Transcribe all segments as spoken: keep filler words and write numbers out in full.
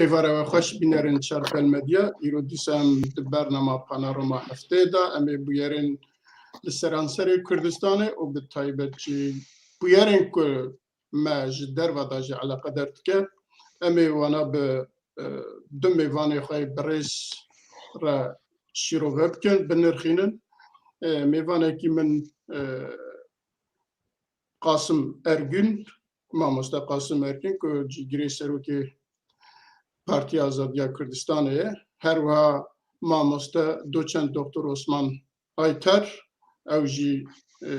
Êvara we xweş bînerên Çarpel Medya. Îro dîsa em di bernama Panorama Heftê de em ê bûyerên li seranserê Kurdistanê û bi taybet jî bûyerên ku me ji derve de jî eleqedar dike, em ê wana bi, e, du mêvanê xwe yê birêz re şîrove bikin, binirxînin. E, mêvanekî min, e, Qasim Ergün, mamoste Qasim Ergün ku cîgirê serokê Partiya Azadiya Kurdistanê ye. Her wiha mamoste doçent doktor Osman Ayter, ew jî, e,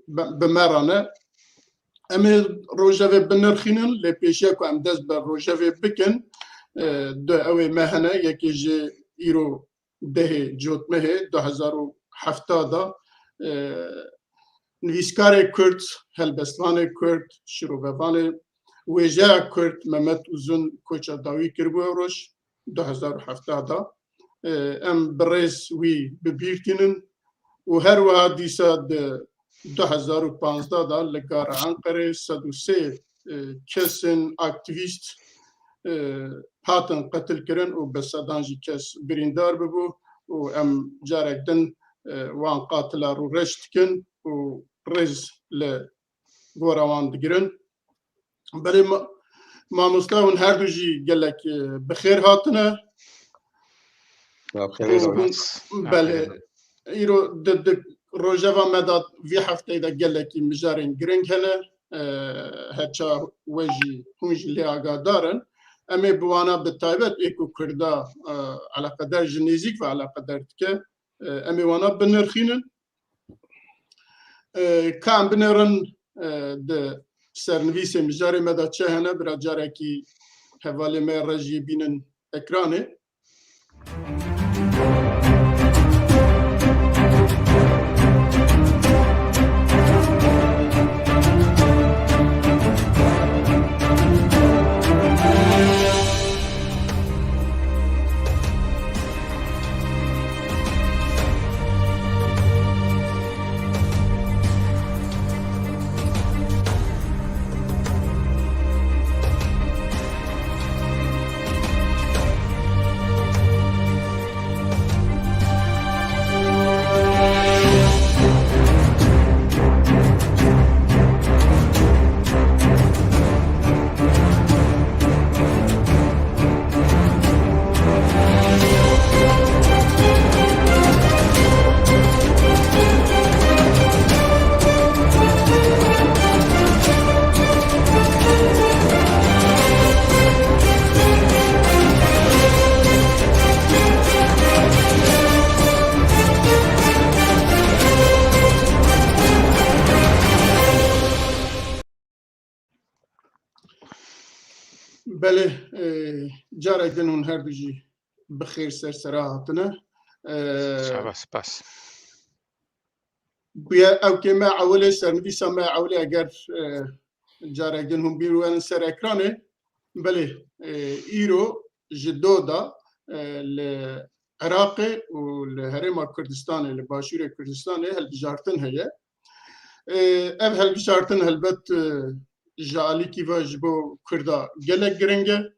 bi, bi me re ne. Em ê rojevê binirxînin, lê pêşiya ku em dest bi rojevê bikin, e, du ew ê me hene, yekê ji îro dehê Cotmehê du hezar û heft de, e, nivîskarê Kurd, helbestvanê Kurd, şîrovevanê wêjeya Kurd Mehmet Uzun koça dawî kiribû ew roj du hezar û heft de. E, em bi rêz wî bi bîr tînin û her wiha dîsa di du hezar û panzdeh de li gara Enqerê sed û sê, e, kesên aktîvîst, e, hatin qetilkirin û bi sedan jî kes birîndar bibû û em carek din, e, wan qatila rûreş dikin û rêz li gora wan digirin. Belê ma-, mamoste hûn her du jî gelek, e, bi xêr hatine. Belê. Îro di, di rojeva me de vî hefteyê de gelekî mijarên girîng hene. E, heça we jî, hûn jî lê agadar in. Em ê bi wana bi taybet ê ku Kurda, e, eleqedar ji nêzîk ve eleqedar dike, e, em ê wana binirxînin. E, ka em binêrin, e, di sernivîsê mijarê me de çi hene, bira carekî hevalê me re jî bînin ekranê. Belê, e, carek din hûn her du jî bi xêr ser sera hatine. E, Sağ ol, spas. Bûye ew kê me ewilê, sernivîsa me ewilê, eger, e, carek din hûn bîr werin ser ekranê. Belê, e, îro ji do de, e, li Iraqê û li Herêma Kurdistanê, li Başûrê Kurdistanê hilbijartin heye. E, ev hilbijartin helbet, e, ji alîkî ve ji bo Kurda gelek giring e.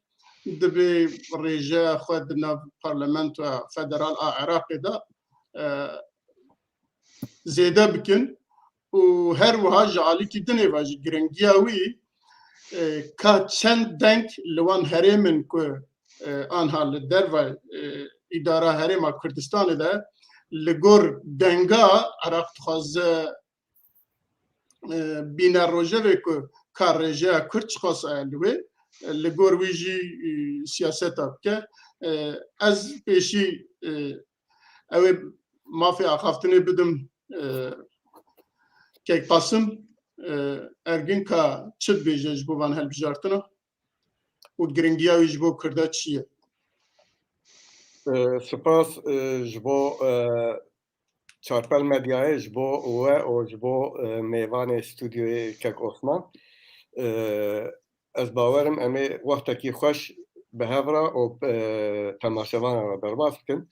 Divê rêjeya xwe di nav Parlamentoya Federal a Iraqê de, e, zêde bikin û her wiha ji alîkî dinê ve jî giringiya wî, e, ka çend deng li wan herêmin ku, e, anha li derve, e, îdara Herêma Kurdistanê de li gor denga Iraq dixwaze, e, bîne rojevê ku ka rêjeya Kurd çiqas e li wê, e, li gor wî jî, e, siyaseta bike. E, ez pêşî, e, Ew ê mafê axaftinê bidim, e, Kek Qasim, e, Ergin ka çi dibêje ji bo van hilbijartina û giringiya wî ji bo Kurda çi ye? E, spas, e, ji bo, e, Çarpel Medyayê, ji bo we û ji bo, e, mêvanê stûdyoyê Kek Osman. E, Ez bawerim em ê wextekî xweş bi hev re û, e, temaşevanan re derbas bikin.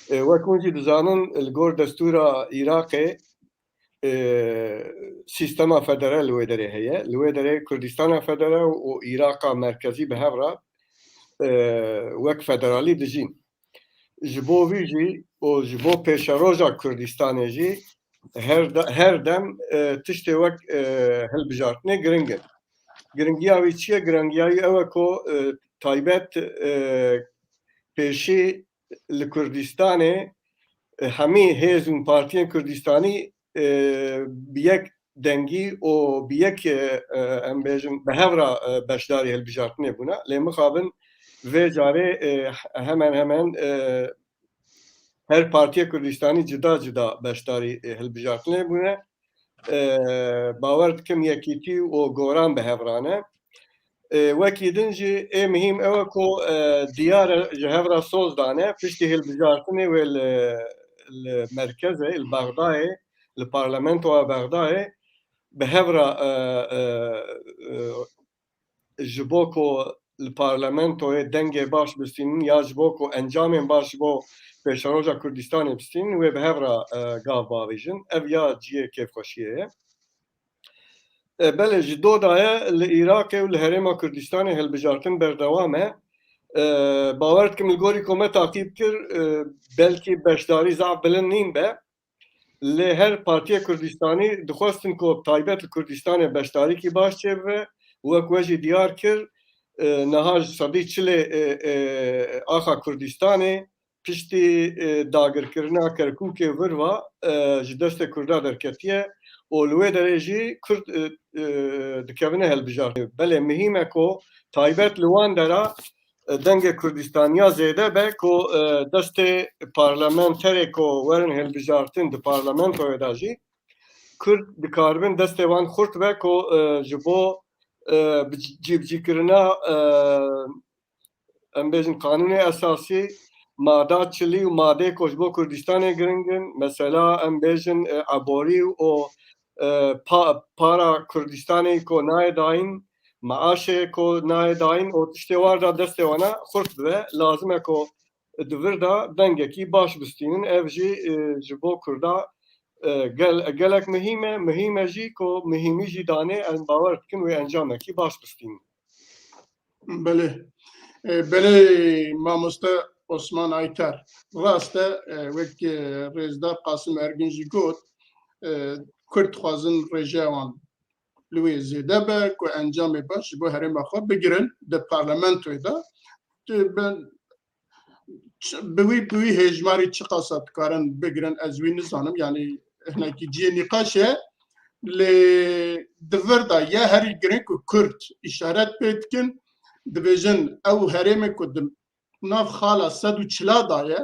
E, wek hûn jî dizanin, li gor destûra Iraqê, e, sîstema federal li wê derê heye. Li wê derê Kurdistana Federal û Iraqa Merkezî bi hev re, e, wek federalî dijîn. Ji bo vî jî û ji bo pêşeroja Kurdistanê jî her de-, her dem, e, tiştê wek, e, hilbijartinê giring in. Giringiya wî çi ye? Giringiya wî ew e ku, e, taybet, e, pêşî li Kurdistanê, e, hemî hêz û partiyên Kurdistanî, e, bi yek dengî û bi yek, e, e, em bêjin, bi hev re, e, beşdarî hilbijartinê bûne. Lê mixabin vê carê, e, hemen hemen, e, her partiya Kurdistanî cida cida beşdarî, e, hilbijartinê bûne. E, bawer dikim yekîtî û goran bi hev re ne. E, wekî din jî ê mihîm ew e ku, e, diyar e ji hev re soz dane, piştî hilbijartinê wê li, li merkezê, li Bexdayê, li parlamentoya Bexdayê bi hev re, e, e, e, ji bo ku li parlamentoyê dengê baş bistînin ya ji bo ku encamên baş ji bo pêşeroja Kurdistanê bistînin, wê bi hev re, e, gav bavêjin. Ev ya cihê kêfxweşiyê ye. E, belê, ji do daye li Iraqê û li Herêma Kurdistanê hilbijartin berdewam e. E, bawer dikim li gorî ku me taqîb kir, e, belkî beşdarî zaf bilind nîn be. Lê her partiya Kurdistanî dixwestin ku taybet li Kurdistanê beşdarîkî baş çêbibe. Wek we jî diyar kir, e, niha ji sedî çilê, e, e, axa Kurdistanê piştî, e, dagirkirina Kerkûkê vir ve, e, ji destê Kurda derketiye û li wê derê jî Kurd, e, e, dikevine hilbijartinê. Belê mihîm e ku taybet li wan dera, e, dengê Kurdistaniya zêde be ku, e, destê parlamenterê ku werin hilbijartin di parlamentoyê de jî Kurd dikaribin destê wan xurt be ku, e, ji bo, e, bi cîbicîkirina, e, em bêjin qanûnê esasî, mada çilî û madeyê ku ji bo Kurdistanê giring in, mesela em bêjin, e, eborî û, e, pa-, para Kurdistanê ku nayê dayîn, maaşê ku nayê dayîn û tiştê war da destê wana xurt dibe. Lazim e ku di vir de dengekî baş bistînin. Ev jî, e, ji bo Kurda, e, gel-, gelek mihîm e. Mihîm e jî ku mihîmî jî danê, em bawer dikin wê encamekî baş bistînin. Belê. E, belê mamoste Osman Aytar. Rast e, e, wek, e, rêzdar Qasim Ergin jî got, e, Kurd dixwazin rêjeya wan li wê zêde be, ku encamê baş ji bo herêma xwe bigirin di parlamentoyê de. Tu ben, ç-, bi wî, bi wî hêjmarî çiqasa dikarin bigirin, ez wî nizanim. Yanî hinekî cihê nîqaş e. Lê di vir de ye herî giring ku Kurd îşaret pê dikin, dibêjin ew herêmê ku di nav xala sed û çila de ye,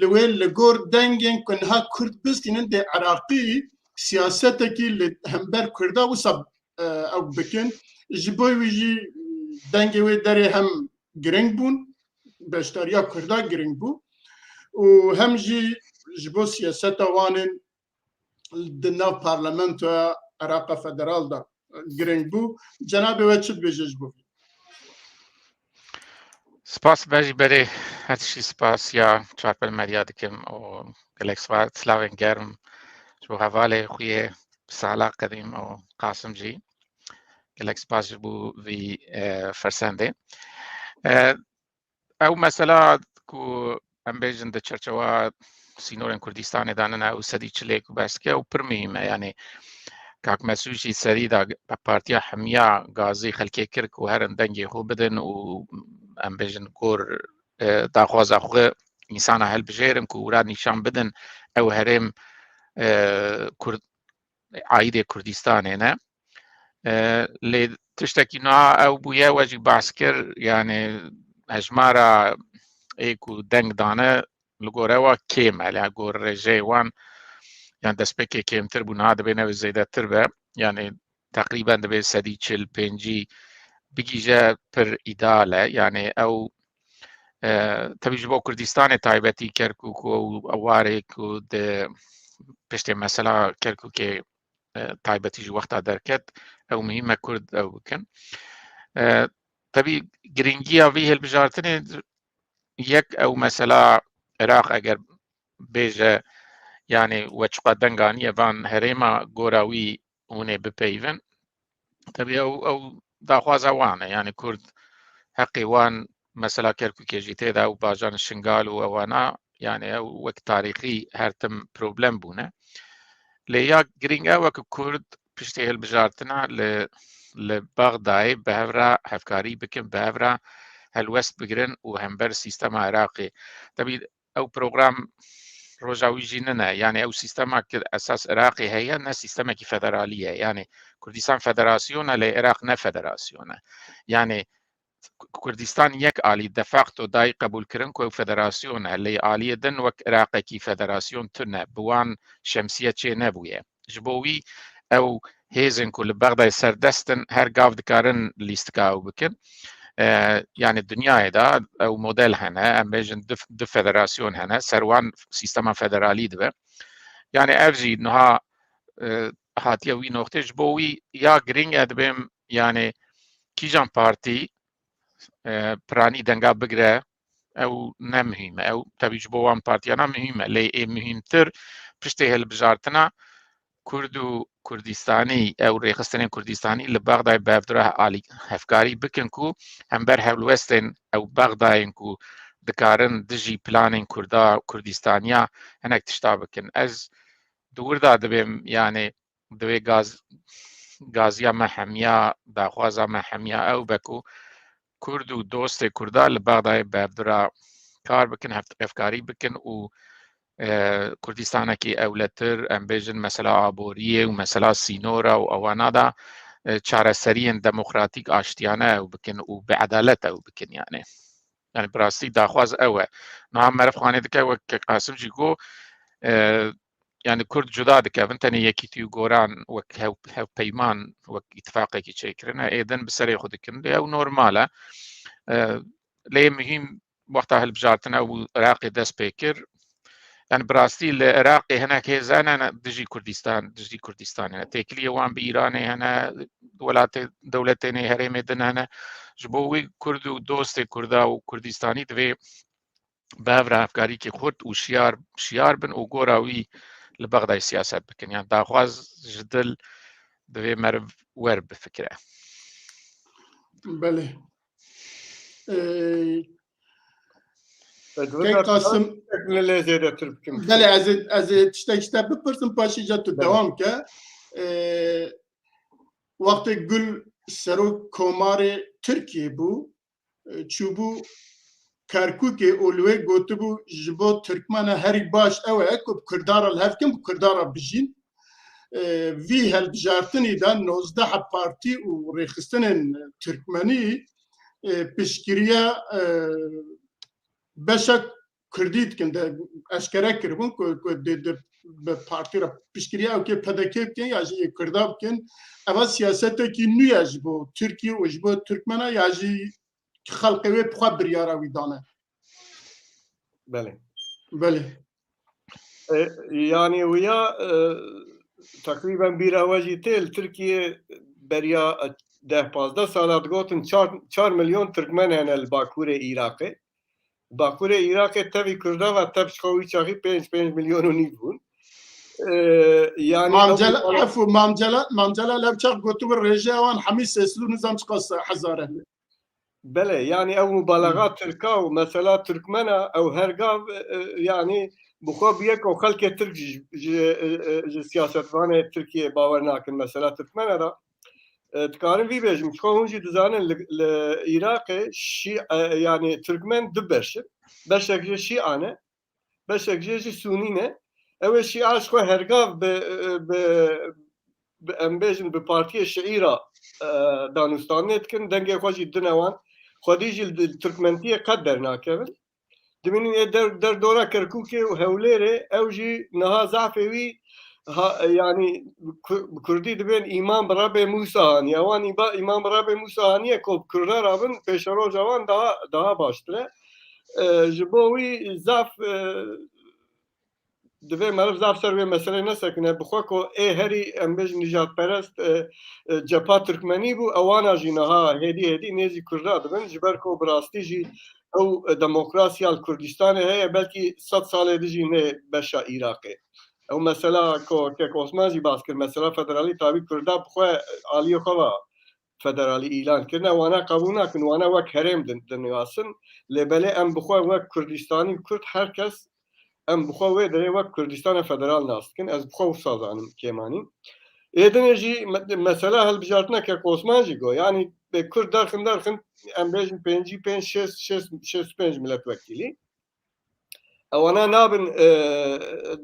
li wê li gor dengên ku niha Kurd bistînin dê Iraqî siyasetekî li hember Kurda wisa, e, ew bikin. Ji bo wî jî dengê wê derê hem giring bûn, beşdariya Kurda giring bû û hem jî ji bo siyaseta wan ên di nav parlamentoya Iraqa Federal de giring bû. Cenabê we çi dibêje ji bo vî? Spas be jî berê, her tiştî spas ya Çarpel Medya dikim û gelek spa-, silavên germ ji bo hevalê xwe yê Sala Qedîm û Qasim jî. Gelek spas ji bo vî, e, fersendê. E, ew mesela ku em bêjin di çerçewa sînorên Kurdistanê de nine û sedî çilê ku behs dike û pir muhîm e. Yanî Kak Mesûd jî serî de Partiya Hemiya gazî xelkê kir ku herin dengê xwe bidin û em bêjin gor, e, daxwaza xwe însana hilbijêrin ku wira nîşan bidin ew herêm, e, Kurd, aîdê Kurdistanê ne. E, lê tiştekî niha ew bûye we jî behs kir, yanî hejmara ê ku deng dane li gor ewa kêm e, li gor rêjeyê wan, yan destpêkê kêmtir bû, niha dibê newê zêdetir be, yanî teqrîben dibê sedî çil pêncî bigîje pir îdeal e, yanî ew, e, tevî ji bo Kurdistanê taybetî Kerkûk û ew warê ku di piştê mesela Kerkûkê, e, taybetî ji wexta derket, ew muhîm e Kurd ew bikin. E, tevî girîngiya vî hilbijartinê yek ew mesela Iraq eger bêje, yanî we çiqa deng aniye van herêma gora wî hûn ê bipeyivin. Tevî ew, ew daxwaza wan e, yanî Kurd heqê wan mesela Kerkûkê jî tê de û bajarên Şingal û ewana, yani ew wek tarîxî her tim problem bûne. Lê ya girîng ew e ku Kurd piştî hilbijartina li, li Bexdayê bi hev re hevkarî bikin, bi hev re helwest bigirin û hember sîstema Iraqê. Tebî ew program roja wî jî nine. Yani ew sîstema ki esas Iraqê heye, ne sîstemekî federalî ye. Yani Kurdistan federasyon e, lê Iraq ne federasyon e. Yani Ku-, Kurdistan yek alî de facto dayî qebûl kirin ku ew federasyon e, lê aliyê din wek Iraqekî federasyon tune, bi wan şemsiye çê nebûye. Ji bo wî ew hêzên ku li Bexdayê serdest in, her gav dikarin lîstika ew bikin. E, yani dinyayê de ew model hene, em bêjin du, du federasyon hene, ser wan sîstema federalî dibe. Yani ev jî niha, e, hatiye wî noqtê, ji bo wî ya girîng e dibêm, yani kîjan partî, e, piranî denga bigre, ew ne muhîm e. Ew tevî ji bo wan partiyana muhîm e. Lê ê muhîmtir piştê hilbijartina Kurd û Kurdistanî, ew rêxistinên Kurdistanî li Bexdayê bi hevdira alî hevkarî bikin ku hember hewlwestên ew Bexdayên ku dikarin dijî planên Kurda, Kurdistaniya hinek tişta bikin. Ez di wir de dibêm, yani divê gaz-, gaziya me hemiya, daxwaza me hemiya ew be ku Kurd û dostê Kurda li Bexdayê bi hevdira kar bikin, hev-, hevkarî bikin û, e, Kurdistanekî ewletir, em bêjin mesela aboriyê û mesela sînora û ewana da, e, çareseriyên demokratîk aştiyane ew bikin û bi edalet ew bikin yani. Yani bi rastî daxwaz ew e. Niha meriv xanê dike wek Kek Qasim jî got, e, yani Kurd cuda dikevin, tenê yekîtî û goran wek hev-, hevpeyman, wek îtifaqekî çêkirine, ê din bi serê xwe dikin. Lê ew normal e. E, lê muhîm wexta hilbijartin ew bû Iraqê dest pê kir. Yani bi rastî li Iraqê hinek hêz hene ne dijî Kurdistan, dijî Kurdistanê ne. Têkiliyê wan bi Îranê hene, welatê, dewletên ê herêmê din hene. Ji bo wî Kurd û dostê Kurda û Kurdistanî divê bi hev re hevkarîkê xurt û şiyar, şiyar bin û gora wî li Bexdayê siyaset bikin. Yani daxwaz ji dil divê meriv wer bifikire. Belê. Ee, Kek Qasim, lê zêdetir bikim. Belê, ez ê, ez ê tiştek ji te bipirsim, paşê ca tu Belê. dewam ke. Ee, wextê Gul serok komarê Tirkiyê bû, e, çûbû Kerkûkê û li wê gotibû, ji bo Tirkmena herî baş ew e ku bi Kurdan re li hev kin, bi Kurdan re bijîn. E, vî helbijartinî de nozdeh partî û rêxistinên Tirkmenî, e, piştgiriya, e, beşek Kurdî dikin, de eşkere kiribûn ku, ku di, di, bi partî re piştgiriya ew kê P D K bikin ya jî yê Kurda bikin. Eva siyasetekî nû ye ji bo Tirkiye û ji bo Tirkmena ya jî xelkê wê bi xwe biryara wî dane. Belê. Belê. E, yani wiya, e, teqrîben bîra we jî tê li Tirkiye beriya, e, deh pazdeh sala digotin çar, çar milyon Tirkmen hene li Bakurê Iraqê. Bakurê Iraqê tevî Kurda ve tev ji xwe wî çaxî pênc, pênc milyon û nîv bûn. E, yani Mam ew Cela-, efû, Mam Cela-, Mam Celal ev çax gotibû rêjeya wan hemî sê sed û nizam çiqas hezar e. Belê, yani ew mubalaxa Tirka û mesela Tirkmena ew her gav, e, e, yani bi xwe bûye ku xelkê Tirk jî, ji, e, e, ji siyasetvanê Tirkiyê bawer nakin mesela Tirkmena re. E, dikarin vî bêjim, çiqo hûn jî dizanin li, li Iraqê şî-, e, yani Tirkmen du beş in. Beşek jê Şîa ne, beşek jê jî Sûnî ne. Ew ê Şîa ji xwe hergav bi, bi, bi, em bêjin bi partiyê şiîra, e, danûstandinê dikin, dengê xwe jî dine wan. Xwedî jî li Tirkmentiyê qet dernakevin. Dimînin ê der, derdora Kerkûkê û Hewlêrê, ew jî niha zafê wî ha, yani ku-, bi Kurdî dibên îman bi Rebê Mûsa haniye. Wan îba-, îman bi Rebê Mûsa haniye ku bi Kurda rabin, pêşeroja wan daha, daha baştir e. E, ji bo wî zaf, e, divê meriv zaf ser wê meselê nesekine. Bi xwe ku ê herî, em bêjin, nîjadperest, e, e, cepha Tirkmenî bû, ewana jî niha hêdî hêdî nêzî Kurda dibin. Ji ber ku bi rastî jî ew, e, demokrasiya li Kurdistanê heye, belkî sed salê dijî nê beşa Iraqê. Ew mesela ku Kek Osman jî bas kir, mesela federalî tabî Kurda bi xwe aliyê xwe ve federalî îlan kirine, wana qebûl nakin, wana wek herêm din, diniyasin. Lê belê em bi xwe wek Kurdistanî û Kurd her kes, em bi xwe wê derê wek Kurdistana federal nas dikin. Ez bi xwe wisa zanim kêmanî. Ê dinê jî me-, mesela hilbijartineke Osman jî got. Yanî bê Kurd derxin derxin em bêjin pêncî pênc, şêst, şêst, şêst û pênc milletvekîlî. Ewana nabin, e,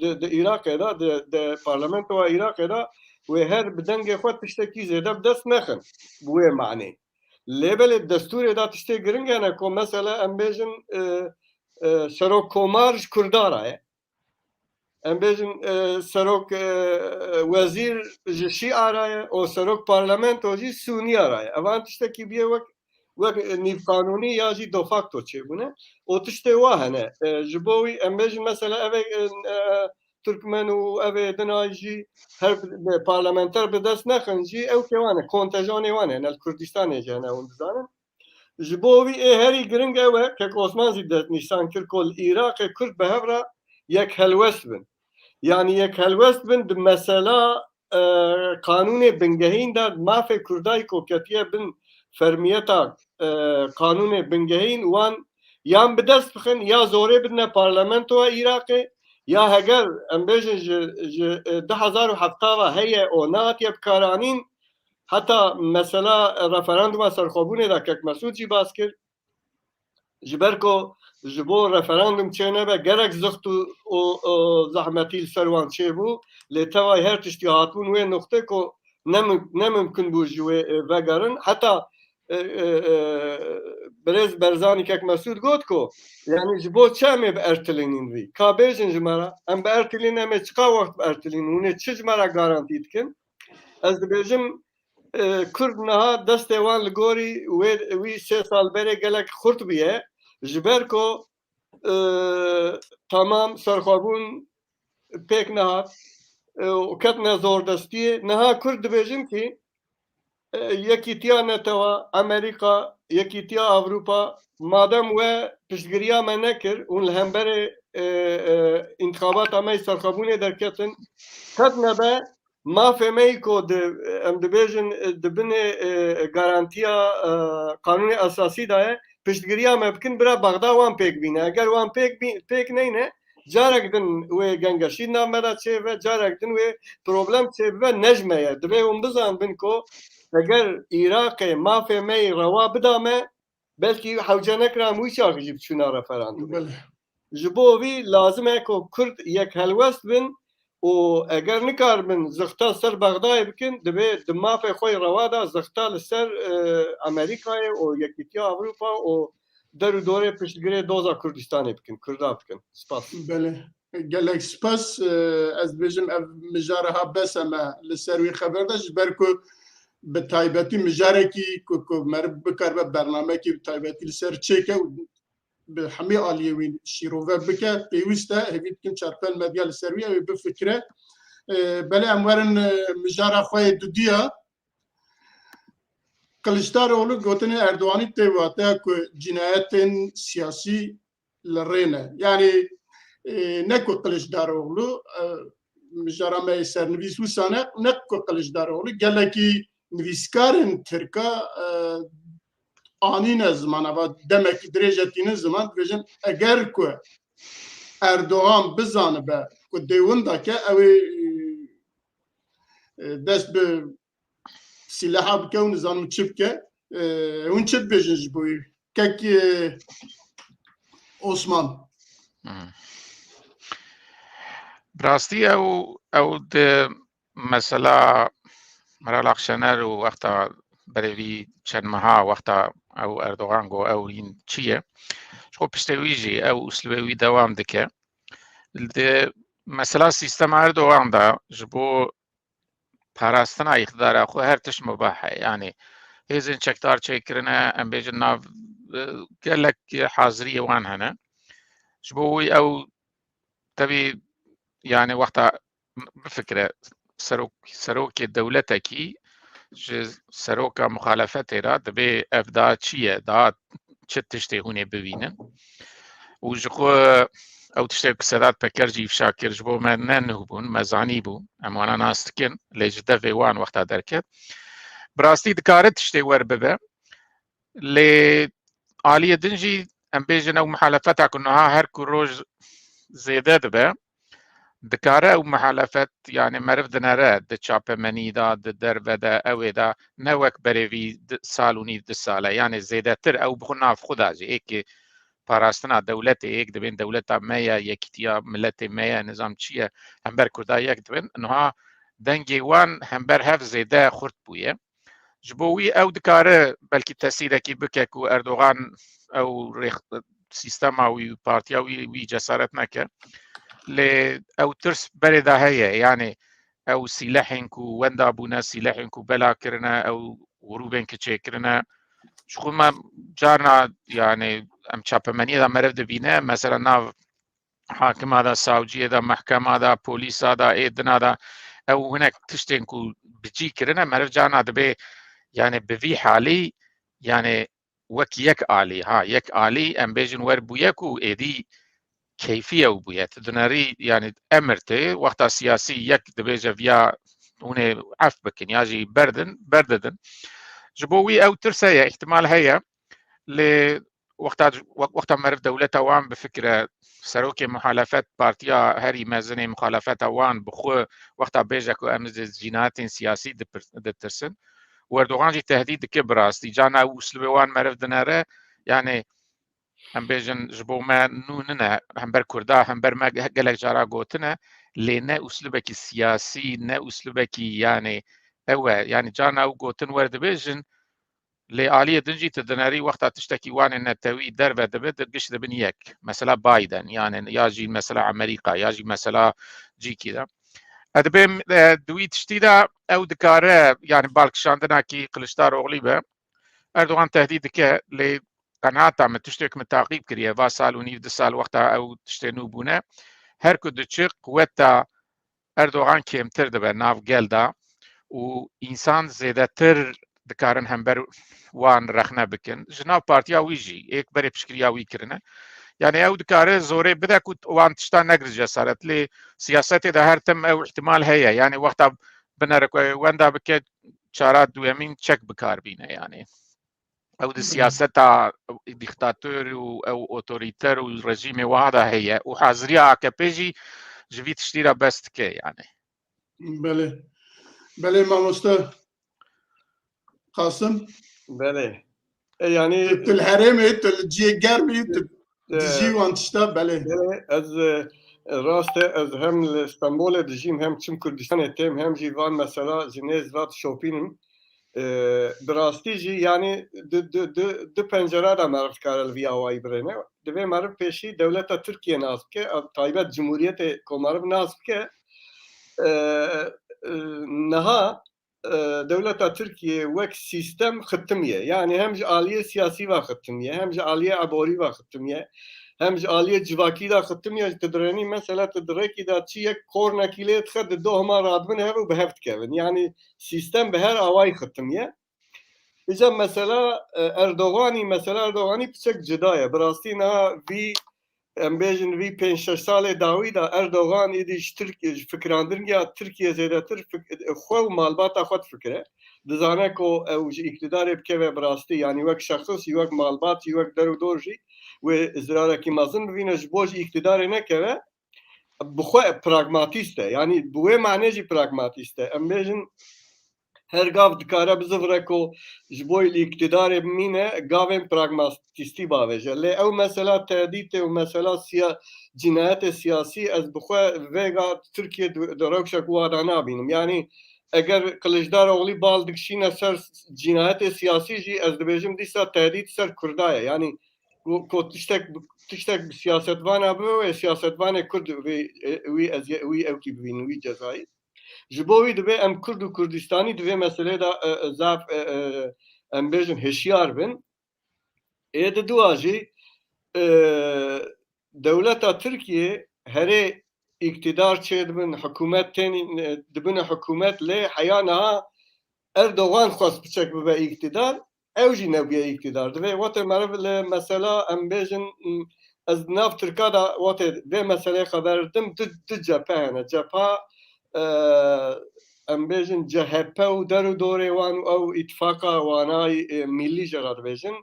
di, di Iraqê de, di, di parlamentoya Iraqê de wê her bi dengê xwe tiştekî zêde bi dest nexin. Bi wê manê. Lê belê destûrê de tiştê giring hene ku mesela em bêjin, e, e, serokkomar ji Kurda re ye. Em bêjin, e, serok, e, wezîr ji Şîa re ye û serok parlamento jî Sûniya re ye. Evan tiştekî bûye wek, wek nîvqanûnî ya jî de facto çêbûne. Û tiştê wa hene. E, ji bo wî em bêjin mesela ev ê, e, e, Tirkmen û ev ê din a jî her bi-, parlamenter bi dest nexin jî ew kê wan e, kontenjanê wan hene, li Kurdistanê jî hene, hûn dizanin. Ji bo wî ê herî giring ew e, kek Osman jî destnîşan kir ku li Iraqê Kurd bi hev re yek helwest bin. Yanî yek helwest bin di mesela, e, qanûnê bingehîn de mafê Kurda yî ku ketiye bin fermiyeta, e, qanûnê bingehîn wan yan bi dest bixin ya zorê bidine parlamentoya Iraqê ya heger em bêjin ji, ji, e, du hezar û hevta ve heye û nehatiye bikaranîn, heta mesela referanduma serxwebûnê de kek Mesûd jî bas kir. Ji ber ku ji bo referandum çênebe gelek zixt û, û, û zehmetî li ser wan çêbû, lê tevayî her tiştî hatibûn wê nuqtê ku ne mim-, ne mimkun bû ji wê, e, vegerin. Heta, e, e, e, birêz Berzanî kek Mesûd got ku, yanî ji bo çi em ê bi ertilînin vî? Ka bêjin ji me re, em bi ertilîn, em ê çiqa wext bi ertilînin? Hûn ê çi ji me re garantî dikin? Ez dibêjim, e, Kurd niha destê wan li gorî wê, wî sê sal berê gelek xurt bûye. Ji ber ku, e, temam serxwebûn pêk nehat, e, û ketine zordestiyê. Niha Kurd dibêjin kî, e, Yekîtiya Netewa, Amerîka, Yekîtiya Ewropa, madem we piştgiriya me nekir, hûn li hemberê, e, e, întixabata me yê serxwebûnê derketin, ketine be, mafê me yî ku di, em dibêjin, e, di binê, e, garantiya, e, qanûnê esasî de ye, piştgiriya me bikin, bira Bexda wan pêk bîne. Eger wan pêk bî-, pêk neyne, carek din wê gengeşî di nav me de çêbibe, carek din wê problem çêbibe, ne ji me ye. Divê hûn bizanibin ku eger Iraqê mafê me yî rewa bida me, belkî hewce nekira em wî çaxî jî biçûna referandumê. Belê. Ji bo vî lazim e ku Kurd yek helwest bin û eger nikaribin zixta ser Bexdayê bikin, divê di mafê xwe yê rewa de zixta li ser, e, Amerîkayê û Yekîtiya Ewropa û der û dorê piştgirê doza Kurdistanê bikin, Kurda bikin. Spas. Belê. Gelek spas. E, ez dibêjim ev mijara ha bes e me li ser wî xeber de, ji ber ku bi taybetî mijarekî ku, ku meriv bikaribe bernamekî bi taybetî li ser çêke û bi hemî aliyê wî şîrove bike, pêwîst e, hêvî dikin Çarpel Medya li ser wî ew ê bifikire. E, belê em werin, e, mijara xwe yê dudiya. Kiliçdaroglu gotinê Erdoganî tê wateya ku cinayetên siyasî li rê ne. Yanî, e, ne ku Kiliçdaroglu, e, mijara me yê sernivîs wisa ne, ne ku Kiliçdaroglu, gelekî nivîskarên Tirka, e, anîne ziman, ava demekî dirêj e tînin ziman, dibêjin, eger ku Erdogan bizanibe ku dê winda ke, ew ê, e, dest bi sîleha bike û nizanim çi bike. E, hûn çi dibêjin ji bo wî? Kek, e, Osman. Hmm. Bi rastî ew, ew di mesela Meral Akşener û wexta berê vî çend meha wexta ew Erdogan got ew hîn çi ye? Ji xwe piştê wî jî ew uslubê wî dewam dike. Di mesela sîstema Erdogan de ji bo parastina îqtidara xwe her tişt mubah e. Yanî hêzên çekdar çêkirine, em bêjin nav, e, gelek haziriyê wan hene. Ji bo wî ew tevî, yanî wexta bifikire serok, serokê dewletekî ji seroka muxalefetê re dibê ev da çi ye, da çi tiştê hûn ê bibînin. Û ji xwe ew tiştê ku Sedat Peker jî îfşa kir, ji bo me ne nû bûn, me zanî bû, em wana nas dikin, lê ji devê wan wexta derket. Bi rastî dikare tiştê wer bibe. Lê aliyê din jî em bêjin ew muhalefeta ku niha her ku roj zêde dibe, dikare ew muhalefet, yani meriv dinere di çapemenî de, di derve de, ew ê de, ne wek berê vî di, sal û nîv, du sal e. Yani zêdetir ew bi xwe nav xwe de jî êkê parastina dewletê, êk dibên dewleta me ye, yekîtiya miletê me ye, nizam çi ye, hember Kurda yek dibin. Niha dengê wan hember hev zêde xurt bûye. Ji bo wî ew dikare belkî tesîrekî bike ku Erdogan ew rêx-, sîstema wî, partiya wî, wî cesaret neke. Lê ew tirs berê de heye. Yani ew sîlehên ku wenda bûne, sîlehên ku bela kirine, ew grûbên ku çêkirine. Ji xwe me carna, yani em çapemeniyê de meriv dibîne, mesela nav hakima de, savciyê de, mehkema de, polîsa de, ê dina de, ew hinek tiştên ku bi cî kirine, meriv carna dibê, yani bi vî halî, yani wek yek alî, ha, yek alî, em bêjin wer bûye ku êdî keyfî ew bûye. Tu dinerî, yani emir tê, wexta siyasî yek dibêje viya hûn ê ef bikin ya jî berdin, berdidin. Ji bo wî ew tirs heye, îhtimal heye. Lê wexta, wek-, wexta meriv dewleta wan bifikire, serokê muhalefet, partiya herî mezinê muxalefeta wan bi xwe wexta bêje ku em ji cînayetên siyasî dipir-, ditirsin û Erdogan jî tehdît dike bi rastî. Carna ew uslubê wan meriv dinere, yani em bêjin ji bo me nû nine, hember Kurda, hember me ge-, gelek cara gotine, lê ne uslubekî siyasî, ne uslubekî, yani ew e, yani carna ew gotin werdibêjin, lê aliyê din jî tu dinerî wexta tiştekî wan ê netewî derve dibe, di giş dibin yek. Mesela Biden, yani ya jî mesela Amerîka, ya jî mesela cîkî de. Ez dibêm, e, di wî tiştî de ew dikare, yani balkişandinekî Kiliçdaroglî be. Erdogan tehdît dike, lê qenaeta min, tiştê ku min taqîb kiriye, va sal û nîv, du sal wexta ew tiştê nû bûne, her ku diçe quweta Erdogan kêmtir dibe nav gel de û însan zêdetir dikarin hember wan rexne bikin. Ji nav partiya wî jî, êk berê piştgiriya wî kirine. Yani ew dikare zorê bide ku wan tişta negir cesaret. Lê siyasetê de her tim ew îhtimal heye. Yani wexta binere ku wenda bike, çara duyemîn çek bikar bîne yani. Ew di siyaseta dîktator û ew otorîter û rejîmê wiha de heye û haziriya A K P jî ji vî tiştî re behs dike yani. Belê. Belê mamoste Qasim. Belê. E, yani tu li herêmê, tu li cihê germî, tu e, dijî wan tişta, belê. Belê, ez, e, rast e, ez hem li Stenbolê dijîm, hem çim Kurdistanê têm, hem jî van mesela ji nêz ve dişopînim. E, bi rastî jî, yani, di, di, di, di pencera de meriv dikare li vî awayî birêne. Divê meriv pêşî dewleta Tirkiye nas bike, a, taybet Cumhuriyetê Komariv nas bike. E, e, niha, e, dewleta Tirkiye wek sîstem xitimiye. Yani hem ji aliyê siyasî ve xitimiye, hem ji aliyê eborî ve xitimiye, hem ji aliyê civakî de xitimiye. Tu dirênî mesela tu di rêkî de çi yek kornekî lê dixe, di doh hema radibin hev û bi hev dikevin. Yani sîstem bi her awayî xitimiye. Îca mesela, e, Erdoganî, mesela Erdoganî piçek cida ye. Bi rastî niha vî, em bêjin vî pênc şeş salê dawî de Erdogan êdî ji Tirk-, ji fikirandingiya Tirkiye zêdetir fik-, xwe û malbata xwe difikire. Dizane ku ew ji îktidarê bikeve bi rastî, yanî wek şexs jî, wek malbat jî, wek der û dor jî wê zirarekî mezin bibîne ji bo ji îktidarê nekeve. Bi xwe pragmatîst e. Yanî bi wê manê jî pragmatîst e. Em bêjin her gav dikare bizivire ku ji bo li îktidarê bimîne, gavên pragmatîstî bavêje. Lê ew mesela tehdîtê û mesela siya-, cînayetê siyasî, ez bi xwe vêga Tirkiye di, di rewşek wa de nabînim. Yanî eger Kiliçdaroglî bal dikişîne ser cînayetê siyasî jî, ez dibêjim dîsa tehdît ser Kurda ye. Yanî ku, ku tiştek, tiştek bi siyasetvana bibe, wê siyasetvanê Kurd wî, wî ez, wî ewkî bibînin, wî cezayî. Ji bo wî divê em Kurd û Kurdistanî di vê meselê de, e, e, zaf, e, e, em bêjin hişyar bin. Ê di dua jî, e, dewleta Tirkiye herê îktidar çêdibin, hikûmet tên, e, dibine hikûmet, lê heya niha Erdogan xwest piçek bibe îktidar, ew jî nebûye îktidar. Divê wate meriv li mesela, em bêjin, m, ez di nav Tirka de wate vê meseleyê xeber didim, du, du cephe hene. Cepha, e, em bêjin C H P û der û dorê wan û ew îtifaqa wanayî, e, millî jê re dibêjin,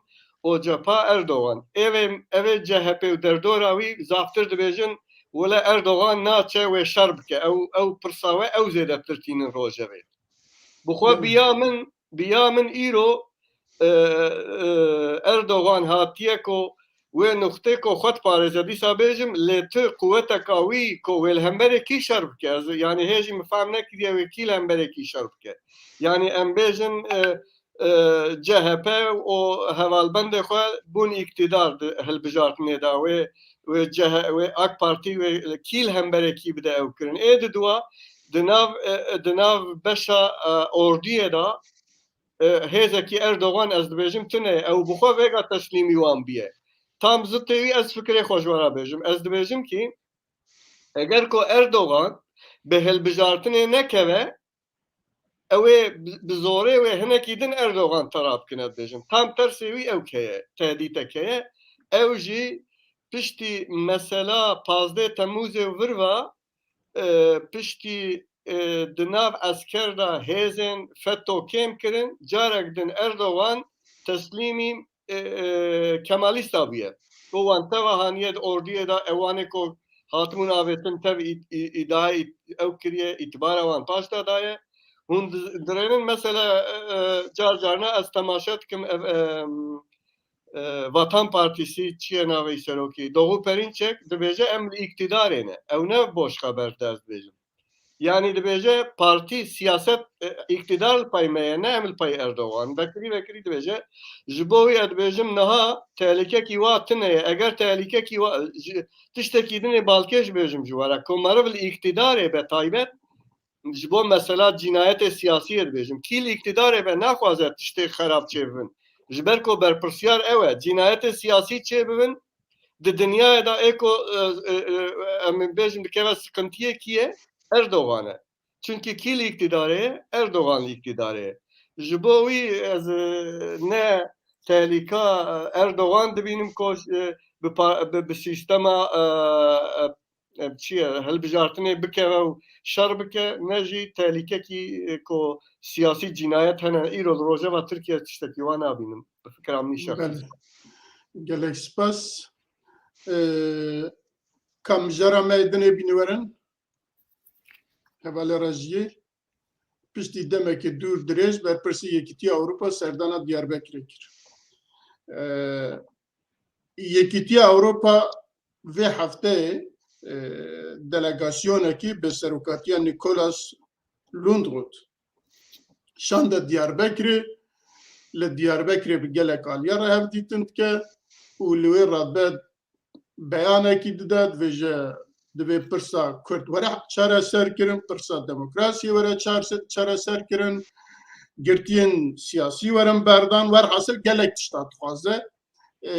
O C P Erdogan. Evê, evê C H P û derdora wî zaftir dibêjin, wele Erdogan naçe wê şer bike. Ew, ew pirsa we ew zêdetir tînin rojevê. Bi xwe Belê. biya min, biya min îro, e, e, Erdogan hatiye ku wê nuqtê ku xwe diparêze. Dîsa bêjim, lê tu quweteka wî ku wê li hemberê kî şer bike? Ez, yanî hê jî min fehm nekiriye wê kî li hemberê kî şer bike. Yanî em bêjin, e, e, C H P û hevalbendê xwe bûn îktidar di hilbijartinê de. Wê, wê C H, wê AK Partî, wê kî li hemberê kî bide ew kirin. Ê di dua, di nav, e, di nav beşa, e, ordiyê de, e, hêzekî Erdogan, ez dibêjim, tune ye. Ew bi xwe vêga teslîmî wan biye. Tam zitê wî ez fikrê xwe ji we re bêjim. Ez dibêjim kî eger ku Erdogan bi hilbijartinê nekeve, ew ê bi, bi zorê wê hinekî din Erdogan tera bikine, dibêjim. Tam tersê wî ew heye, tehdîtek heye. Ew jî piştî mesela pazdeh Temmûzê û vir ve, e, piştî, e, di nav esker de hêzên feto kêm kirin, carek din Erdogan teslîmî, e, e, Kemalîsta bûye. Ku wan teva haniye di ordiyê de, ewanê ku hatibûn avêtin tev î-, î-, îdaya î-, ew kiriye, îtibara wan paş de daye. Hûn di-, dirênin mesela, e, e, car carna ez temaşe dikim, ev, e, e, Vatan Partisi çi ye navê serokî? Doğu Perinçek dibêje em li îktidarê ne. Ew ne boş xeber de ez dibêjim. Yanî dibêje partî, siyaset, e, îktidar li pey me ye, ne em li pey Erdogan. Vekirî vekirî dibêje, ji bo wî ez dibêjim niha tehlîkekî wa tune ye. Eger tehlîkekî wa, ji, tiştekî din ê balkêş bêjim ji we re. Ku meriv li îktidarê be taybet, ji bo mesela cînayetê siyasiyê dibêjim. Kî li îktidarê be naxwaze tiştê xerab çêbibin. Ji ber ku berpirsiyar ew e. Cînayetê siyasî çêbibin, di dinyayê de ê ku, e, e, e, em bêjin dikeve siqintiyê kî ye? Erdogan e. Çunkî kî li îktidarê ye? Erdogan li îktidarê ye. Ji bo wî ez, e, ne tehlîka, e, Erdogan dibînim ku, e, bi pa-, bi, bi sîstema, e, e, e, çi ye, hilbijartinê bikeve û şer bike, ne jî tehlîkekî, e, ku siyasî cînayet hene. Îro li rojeva Tirkiye tiştekî wan nabînim. Bi fikra min şexsî. Belê. Gelek spas. E, kamjara me dinê bîniwerin. Hevalê rejiyê. Piştî demekê dûr dirêj berpirsî Yekîtiya Ewropa serdana Diyarbekirê kir. E, Yekîtiya Ewropa vê hefteyê, e, delegasyonekî bi serokatiya Nicolas Lundroth şande Diyarbekirê, li Diyarbekirê bi gelek aliya re hevdîtin dike û li wê radibe beyanekî dide, dibêje divê pirsa Kurd were çareser kirin, pirsa demokrasiyê were çarse-, çareser kirin, girtiyên siyasî werin berdan, werhasil gelek tişta dixwaze. E,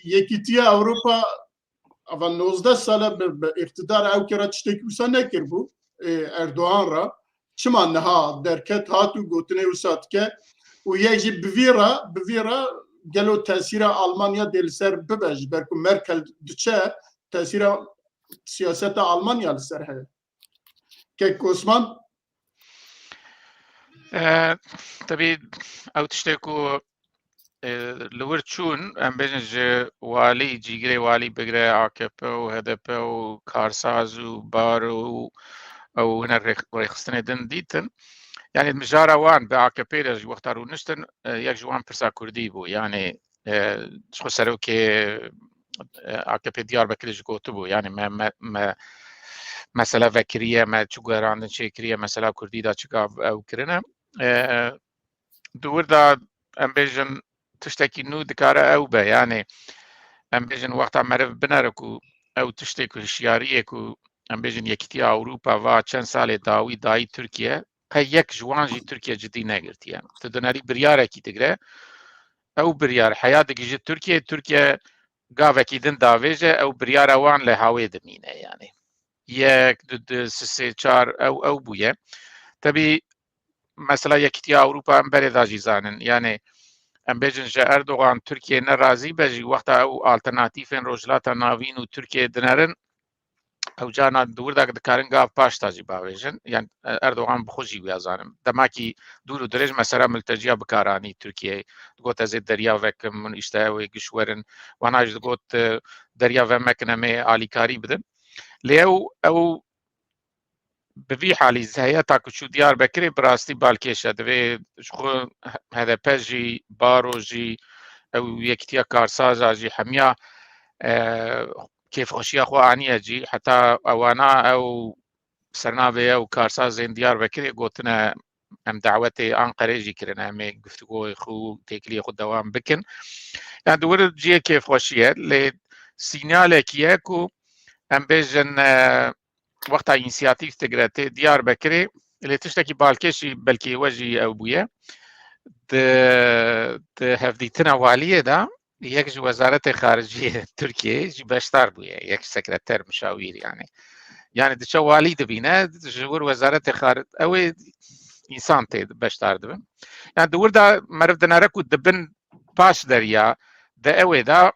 Yekîtiya Ewropa ava nozdeh sal e bi, bi îqtidar ew kere tiştekî wisa nekiribû, e, Erdogan re. Çima niha derket hat û gotinê wisa dike? Û yek jî bi vî re, bi vî re gelo tesîra Almanya dê li ser bibe, ji ber ku Merkel diçe tesîra siyaseta Almanya li ser heye. Kek Osman? E, tebî ew tiştê ku, e, li wir çûn, em bêjin ji walî, cîgirê walî bigire A K P û H D P û karsaz û bar û ew hine rêx-, rêxistinê din dîtin. Yanî mijara wan bi A K P re ji wexta rûniştin, e, yek ji wan pirsa kurdî bû. Yanî, e, ji xwe serokê, e, A K P Diyarbekirê jî gotibû. Yanî me, me, me mesela vekiriye, me çi guherandin çêkiriye, mesela kurdî de çi gav ew kirine. E, di wir de em bêjin tiştekî nû dikare ew be. Yanî em bêjin wexta meriv binere ku ew tiştê ku hişyariyê ku em bêjin Yekîtiya Ewropa va çend salê dawî dayî Tirkiye, qey yek ji wan jî Tirkiye cidî negirtiye. Tu dinerî biryarekî digre, ew biryar heya digihîje Tirkiye, Tirkiye gavekî din davêje, ew biryara wan li hawê dimîne yanî. Yek, du, du, sê, sê, çar, ew, ew bûye. Tebî mesela Yekîtiya Ewropa em berê de jî zanin. Yanî em bêjin ji Erdogan Tirkiye nerazî be jî wexta ew alternatîfên Rojhilata Navîn û Tirkiye dinerin, Ew carna di wir de dikarin gav paş de jî bavêjin. Yan, e, Erdogan bi xwe jî wiya zanim. Demakî dûr û dirêj mesela milteciya bikaranî Tirkiyeyê. Digot, "Ez ê derya vekim, min îşte ew ê giş werin." Wana jî digot, e, "Derya vemekine, me alîkarî bidin." Lê ew, ew bi vî halî heyeta ku çû Diyarbekirê bi rastî balkêş e. Divê ji xwe H D P jî, Baro jî, ew Yekîtiya Karsaja jî hemiya, e, kêfxweşiya xwe aniye cî. Heta ewana ew sernavê ew karsazên Diyarbekirê gotine, "Em dawetê Anqerê jî kirine, em ê guftûgoyê xwe û têkiliyê xwe dewam bikin." Yani di wir cihê kêfxweşî ye, lê sînyalekî ye ku em bêjin, e, wexta însiyatîf digire tê Diyarbekirê, lê tiştekî balkêş jî belkî we jî ew bûye. Di, di hevdîtina waliyê de yek ji Wezaretê Xariciyê Tirkiyeyê jî beşdar bûye, yek sekreter muşawîr yani. Yani diçe walî dibîne, ji wir Wezaretê Xari-, ew ê însan tê beşdar dibin. Yani di wir de meriv dinere ku dibin paş derya de ew ê de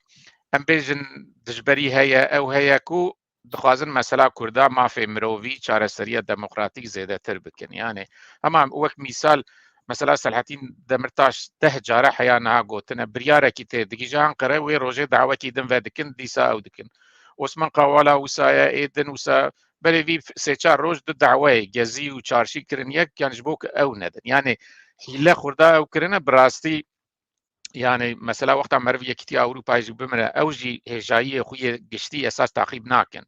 em bêjin dijberî heye, ew heye ku dixwazin mesela Kurda mafê mirovî, çareseriya demokratîk zêdetir bikin. Yani, hema wek mîsal, mesela Selahattin Demirtaş deh care heya niha gotine, biryarekî tê digihîje Anqere, wê rojê dawekî din vedikin, dîsa ew dikin. Osman Kavala wisa ye, ê din wisa, berê vî sê çar roj du daweyê Gezî û Çarşî kirin yek, yani ji bo ku ew nedin. Yani hîle xurda ew kirine, bi rastî Yani, mesela, wexta meriv Yekîtiya Ewropayê jî bimire, ew jî hêjayiyê xwe yê giştî esas taqîb nakin.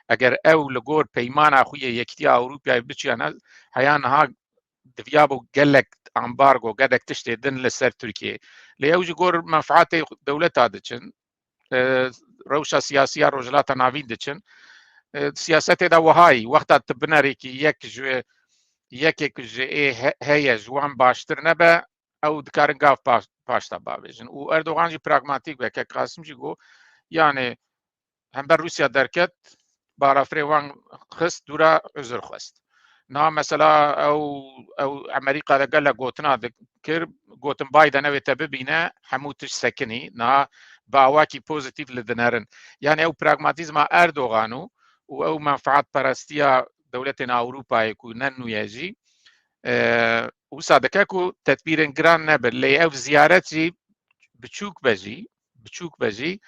Eger ew li gor peymana xwe yê Yekîtiya Ewropayê biçiyane, heya niha diviyabû gelek ambargo, gelek tiştê din li ser Tirkiyê. Lê ew ji gor menfaatê dewleta diçin, e, rewşa siyasî ya Rojhilata Navîn diçin. E, siyasetê de wehayî, wexta tu binerêkî yek ji, yekê ku ji ê he-, heye, ji wan baştir nebe, ew dikarin gav pa-, paş de bavêjin. Û Erdogan jî pragmatîk be, kek Qasim jî got, yani hember Rûsya derket, balafirê wan xist dûra, uzur xwest. Niha mesela ew, ew Amerîka de gelek gotina dikir, gotin Biden ew ê te bibîne, hemû tişt sekinî. Niha bi awakî pozîtîf li dinerin. Yani ew pragmatîzma Erdogan û, û ew menfaatperestiya dewletên Ewropayê ku ne nû ye jî, e, wisa dike ku tedbîrên giran nebin. Lê ev ziyaret jî biçûk be jî, biçûk be jî,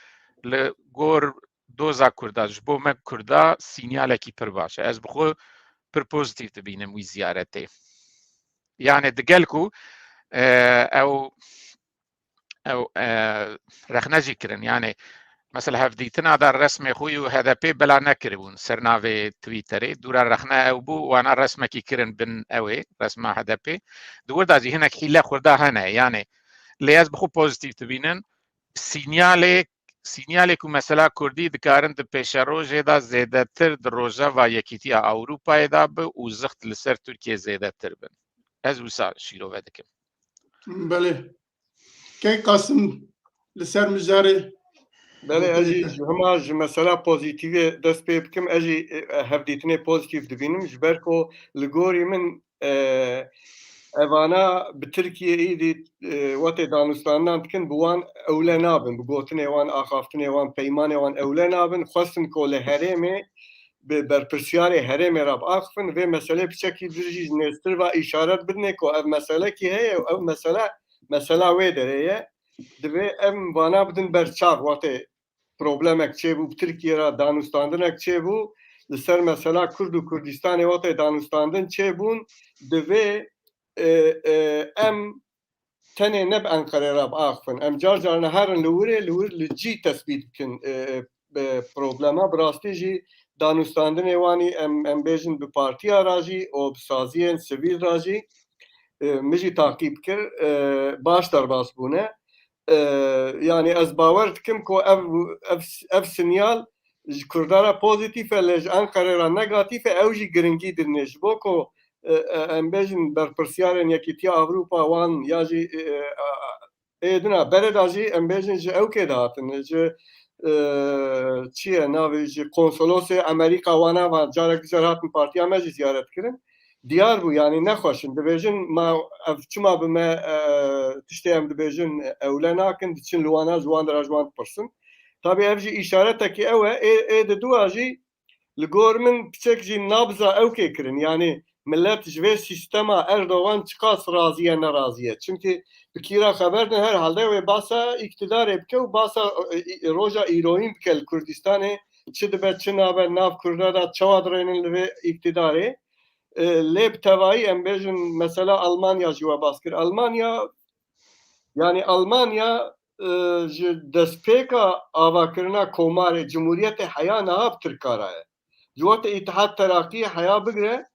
li gor doza Kurda, ji bo me Kurda sînyalekî pir baş e. Ez bi xwe pir pozîtîf dibînim wî ziyaretê. Yani digel ku, e, ew ew, e, rexne jî kirin. Yani, mesela hevdîtina de resmê xwe û H D P bela nekiribûn ser navê Twitterê. Dûra rexne ew bû, wana resmekî kirin bin ew ê, resma H D P. Di wir de jî hinek hîle xurda hene. Yani, lê ez bi xwe pozîtîf dibînim. Sînyalê, sînyalê ku mesela Kurdî dikarin di pêşerojê de zêdetir di rojeva Yekîtiya Ewropayê de bi û zixt li ser Tirkiye zêdetir bin. Ez wisa şîrove dikim. Belê. Kek Qasim, li ser mijarê Belê, ez jî gotê te. Ji hema ji mesela pozîtîvê dest pê bikim, ez jî, e, hevdîtinê pozîtîf dibînim. Ji ber ku li gorî min, e, evana bi Tirkiyê îdî, e, wetê danûstandinan dikin, bi wan ewle nabin, bi gotinê wan, axaftinê wan, peymanê wan ewle nabin. Xwestin ku li herêmê bi berpirsiyarê herêmê re biaxifin, vê meselê piçekî dir jî ji nêztir ve îşaret bidinê ku ev meselekî heye û ev mesele, mesela wê derê ye. Divê em vana bidin ber çav, wextê problemek çêbû bi Tirkiye re, danûstandinek çêbû, li ser mesela Kurd û Kurdistanê wextê danûstandin çêbûn, divê, e, e, em tenê ne bi Enqerê re biaxifin. Em car car neherin li wirê, li wir li cî tesbît bikin, e, e, problema. Bi rastî jî danûstandinê wanî em, em bêjin bi partiya re jî û bi saziyên sivîl re jî, e, min jî taqîb kir, e, baş derbas bûne. E, yani ez bawer dikim ku ev, ev, ev sinyal ji Kurda re pozîtîf e, lê ji Enqerê re negatîf e, ew jî giringî didine. Ji bo ku, e, e, em bêjin berpirsiyarên Yekîtiya Ewropa wan ya jî, e, e, ê dina berê de jî em bêjin ji ewkê de hatin, ji, e, çi ye navê, ji konsolosê Amerîka wana van carek dicar hatin partiya me jî ziyaret kirin. Diyar bû, yanî nexweş in. Dibêjin, ma ev çima bi me, e, tiştê em dibêjin, ewle nakin, diçin li wana, ji wan de re ji wan dipirsin. Tabî ev jî îşaretekî ew e, ê, ê di dua jî Li gor min piçek jî nabza ew kê kirin. Yanî millet ji vê sîstema Erdogan çiqas razî ye, nerazî ye. Çimkî bi kîra xeber din, herhalde wê basa îktidarê bike û basa, e, e, roja îroyîn bike li Kurdistanê. Çi dibe, çi nabe, nav Kurda de çawa dirênin li vê îktidarê. E, lê bi tevayî em bêjin mesela Almanya jî we bas kir. Almanya, yanî Almanya, e, ji destpêka avakirina komarê, cumhuriyetê heya niha bi Tirka re ye. Ji wextê Îtihad Teraqiyê heya bigire,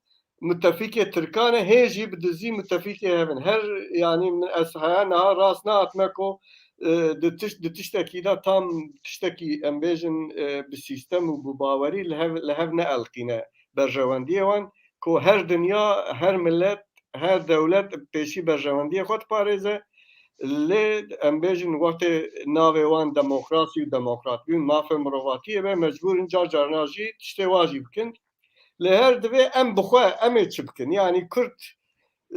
mutefîkê Tirkan e, hê jî bi dizî mutefîkê hev in. Her, yanî min ez heya niha rast nehatime ku, e, di tişt, di tiştekî de tam tiştekî em bêjin, e, bi sîstem û bi bawerî li hev, li hev neelqîne berjewendiyê wan, ku her dinya, her millet, her dewlet pêşî berjewendiyê xwe diparêze. Lê em bêjin wextê navê wan demokrasî û demokratbûn, mafê mirovatiyê be, mecbûr in car carna jî tiştê wa jî bikin. Lê her divê em bi xwe, em ê çi bikin? Yanî Kurd,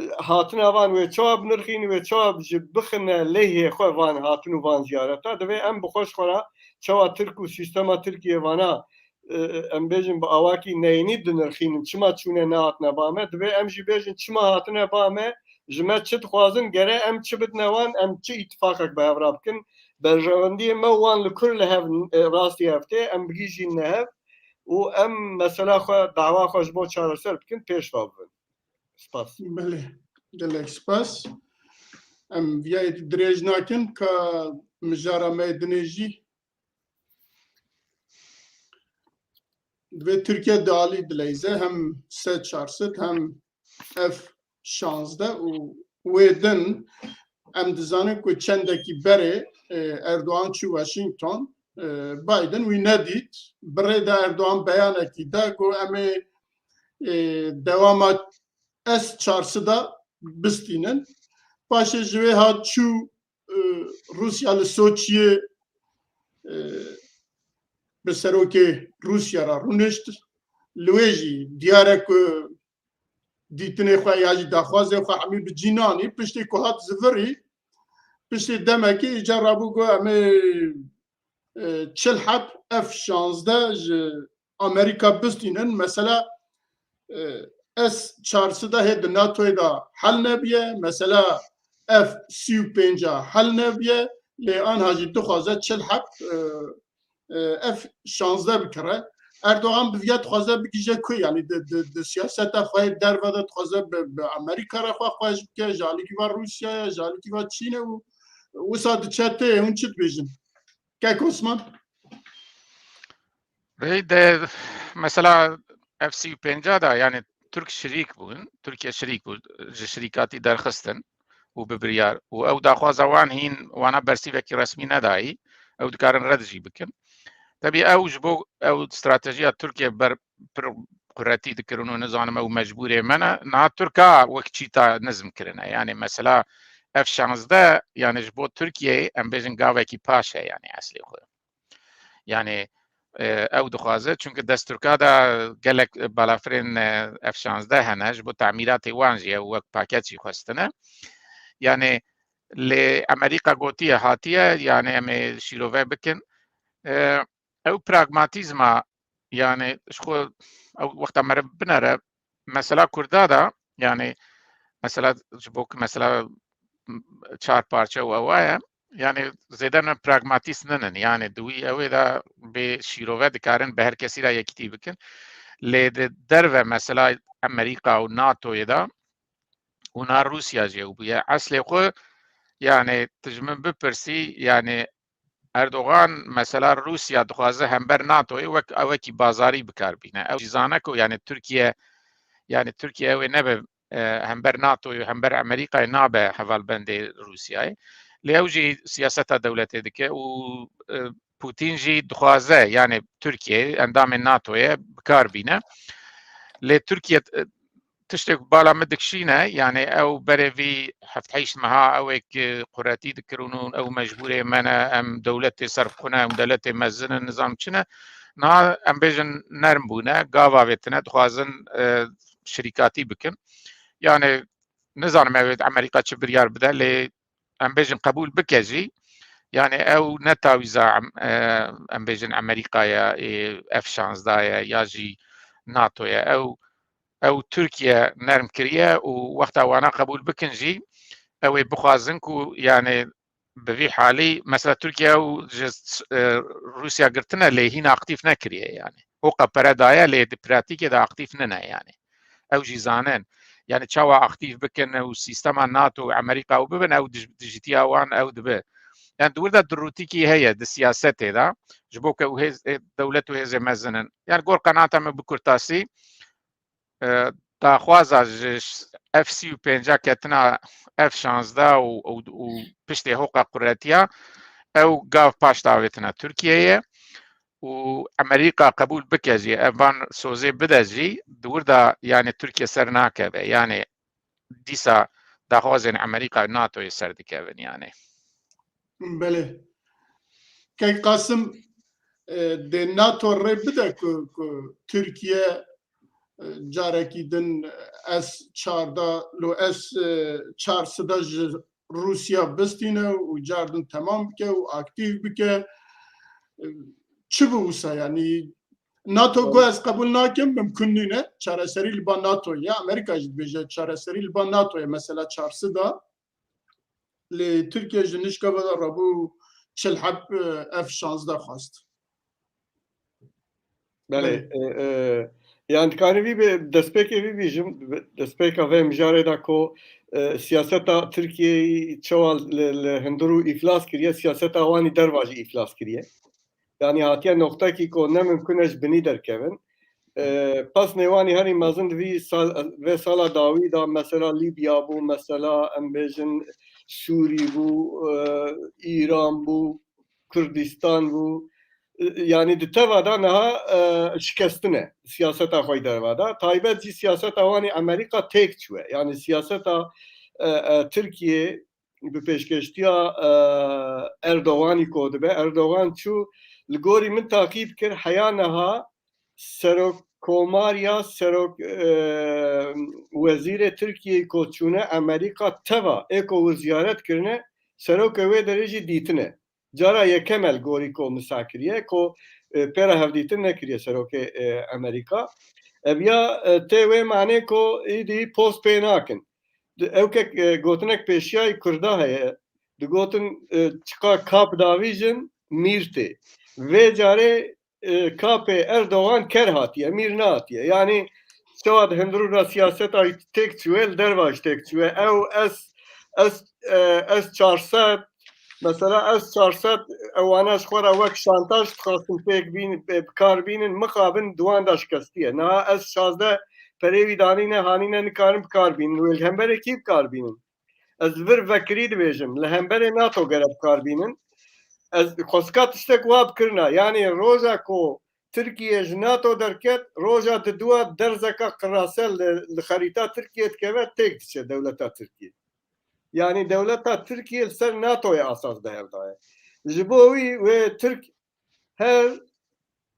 e, hatina van wê çawa binirxîn, wê çawa ji bixine lêhê xwe van hatin û van ziyareta? Divê em bi xwe ji xwe re çawa Tirk û sîstema Tirkiyê vana, e, em bêjin bi awakî neyînî dinirxînin, çima çûne nehatine ba me? Divê em jî bêjin çima hatine ba me, ji me çi dixwazin, gere em çi bidine wan, em çi îtifaqek bi hev re bikin? Berjewendiyê me û wan li kur li hev, e, rastî hev tê, em bigihîjîne hev û em mesela xwe, dawa xwe ji bo çareser bikin, pêş ve bibin. Spas. Belê, gelek spas. Em viyayê dirêj nakin ka mijara me dinê jî. Divê Tirkiye di alî dileyze, hem S çar sed hem F şazdeh û wê din em dizanin ku çendekî berê, e, Erdogan çû Washington, e, Biden wî nedît. Bi rê de Erdogan beyanekî da, got, em ê, e, dewama S çar sed a bistînin. Paşê ji wê hat çû, e, Rûsya, li Soçiyê, e, bi serokê Rûsya re rûnişt. Li wê jî diyar e ku dîtinê xwe ya jî daxwazê xwe hemî bi cî nanî. Piştê ku hat zivirî, piştê demekê îcar rabû got, em ê, e, çil heb F şazdeh ji Amerîka bistînin. Mesela, e, S çar sed hê di NATOyê de hel nebiye. Mesela F sî û pênc hel nebiye. Lê anha jî dixwaze çil heb, e, e, F şazdeh bikire. Erdogan bi viya dixwaze bigihîje ku, yanî di, di, di siyaseta xwe yê derve de dixwaze bi, bi Amerîka re xwe xweş bike, ji alîkî va Rûsyayê, ji alîkî va Çînê û wisa diçe tê, hûn çi dibêjin? Kek Osman? Rê de mesela F sî û pênc de, yanî Tirk şirîk bûn, Tirkiye şirîk bû, ji şirîkatî derxistin û bi biryar û ew daxwaza wan hîn wana bersîvekî resmî nedayî, ew dikarin red jî bikin. Tebî ew ji bo ew stratejiya Tirkiye ber pir quretî dikirin û nizanim ew mecbûrê me ne. Niha Tirka wek çîta nizm kirine. Yanî mesela F şazdeh, yanî ji bo Tirkiyeyê em bêjin gavekî paş e, yanî eslê xwe. Yanî, e, ew dixwaze, çunke destûrka de gelek balafirên, e, F şazdeh hene, ji bo tamîratê wan jî ew wek paket jî xwestine. Yanî, lê Amerîka gotiye, hatiye, yanî em ê şîrove bikin. E, ew pragmatîzma, yanî, ji xwe ew wexta meriv binere, mesela Kurda de, yanî, mesela ji bo ku mesela çar parçe û ewa ye, yanî zêde ne pragmatîst ninin, yanî di wî ew ê de bê şîrove dikarin bi her kesî re yekîtî bikin. Lê di derve mesela Amerîka û NATOyê de û na Rûsya jî ew bûye. Eslê xwe, yanî tu ji min bipirsî, yanî Erdogan mesela Rûsya dixwaze hember NATOyê wek ewekî bazarî bikar bîne. Ew jî zane ku yanî Tirkiye, yanî Tirkiye ew ê nebe, e, hember NATOyê, hember Amerîkayê nabe hevalbendê Rûsyayê. Lê ew jî siyaseta dewletê dike û, e, Putin jî dixwaze, yanî Tirkiye endamê NATOyê bikar bîne. Lê Tirkiye, e, tiştek bala min dikişîne, yanî ew berê vî heft heşt meha ew ê ku quretî dikirin û ew mecbûrê me ne, em dewletê serbixwe ne, em dewletê mezin in, nizam çi ne. Niha em bêjin nerm bûne, gava vêtine, dixwazin, e, şirîkatî bikin. Yanî nizanim ew ê Amerîka çi biryar bide, lê em bêjin qebûl bike jî. Yani ew ne tawîza em, e, em bêjin Amerîka ye, ê, F şazdeh ye ya jî NATO ye. Ew, ew Tirkiye nerm kiriye û wexta wana qebûl bikin jî, ew ê bixwazin ku yani bi vî halî, mesela Tirkiye ew ji, e, Rûsya girtine lê hîna aktîf nekiriye yani. Hoqa pere daye lê di pratîkê de aktîf nine yani. Ew jî zanin. Yani çawa aktîf bikin û sîstema NATO û Amerîka û bibin, ew dij-, dijitiya wan ew dibe. Yani di wir de dirûtîkî heye di siyasetê de. Ji bo ke ew hêz, ê, dewlet û hêzê mezin in. Yani gor qenaeta min bi kurtasî, e, daxwaza ji F sî û pênc ketina F şazdeh û, û, û piştê hoqa quretiya ew gav paş davêtina Tirkiyeyê û Amerîka qebûl bike jî, ev van sozê bide jî, di wir de yani Tirkiye ser nakeve. Yani dîsa daxwazên Amerîka û NATOyê ser dikevin yani. Belê. Kek Qasim, e, dê NATO rê bide ku, ku Tirkiye, e, carekî din S çardeh lo S, e, çar sida ji Rûsya bistîne û cardin temam bike û aktîf bike. E, çi bi wisa yani? NATO got ez qebûl nakim, mimkun nîne. Çareserî li ba NATO ye. Amerîka jî dibêje çareserî li ba NATO ye. Mesela çar sida. Lê Tirkiye ji nişka ve de rabû çil heb, e, F şazdeh xwest. Belê. E, e, yani dikanî vî bi destpêkê vî bîjim, destpêka vê mijarê de ku, e, siyaseta Tirkiyeyê çawa li, li hundir û îflas kiriye, siyaseta wanî derva jî îflas kiriye. Yani hatiye noqtekî ku ne mimkun e ji binî derkevin. E, pesnê wanî herî mezin di vî sal, vê sala dawî de mesela Libya bû, mesela em bêjin Sûrî bû, e, Îran bû, Kurdistan bû. E, yani di teva de niha, e, şikestine siyaseta xwe derva de. Taybet jî siyaseta wanî Amerîka têk çûye. Yani siyaseta, e, e, Tirkiye bi pêşkêştiya, e, Erdoganî ku dibe. Erdogan çû, li gorî min taqîb kir, heya niha serokkomariya, serok, e, wezîrê Tirkiyeyê ku çûne Amerîka teva ê ku wir ziyaret kirine, serokê wê derê jî dîtine. Cara yekem e li gorî ku min seh kiriye, ku, e, pê re hevdîtin nekiriye serokê, e, Amerîka. Ev ya, e, tê wê manê ku êdî post pê nakin. Di-, ew kek, e, gotinek pêşiyayî Kurda heye. Digotin, e, çiqa kap davîjin, mîr tê. Vê carê, e, kapê Erdogan ker hatiye, mîr nehatiye. Yani çawa di hundirû de siyaseta têk çûye, li derva jî têk çûye. Ew S, S, e, S çar sed, mesela S çar sed, ewana ji xwe re wek şantaj dixwastin pêk bîn-, pê-, bi kar bînin, mixabin di wan de şikestiye. Niha S şazdeh perê wî danîne, hanîne nikarin bi kar bînin. Wê li hemberê kî bi kar bînin? Ez vir vekirî dibêjim, li hemberê NATO gere bi kar bînin. Ez xwestika tiştek wa bikirina. Yani roja ku Tirkiye ji NATO derket, roja diduwa derzeka qirase li, li xerîta Tirkiye dikeve, têk diçe dewleta Tirkiye. Yani dewleta Tirkiye li ser NATOyê asas dihevdaye. Ji bo wî wê Tirk her,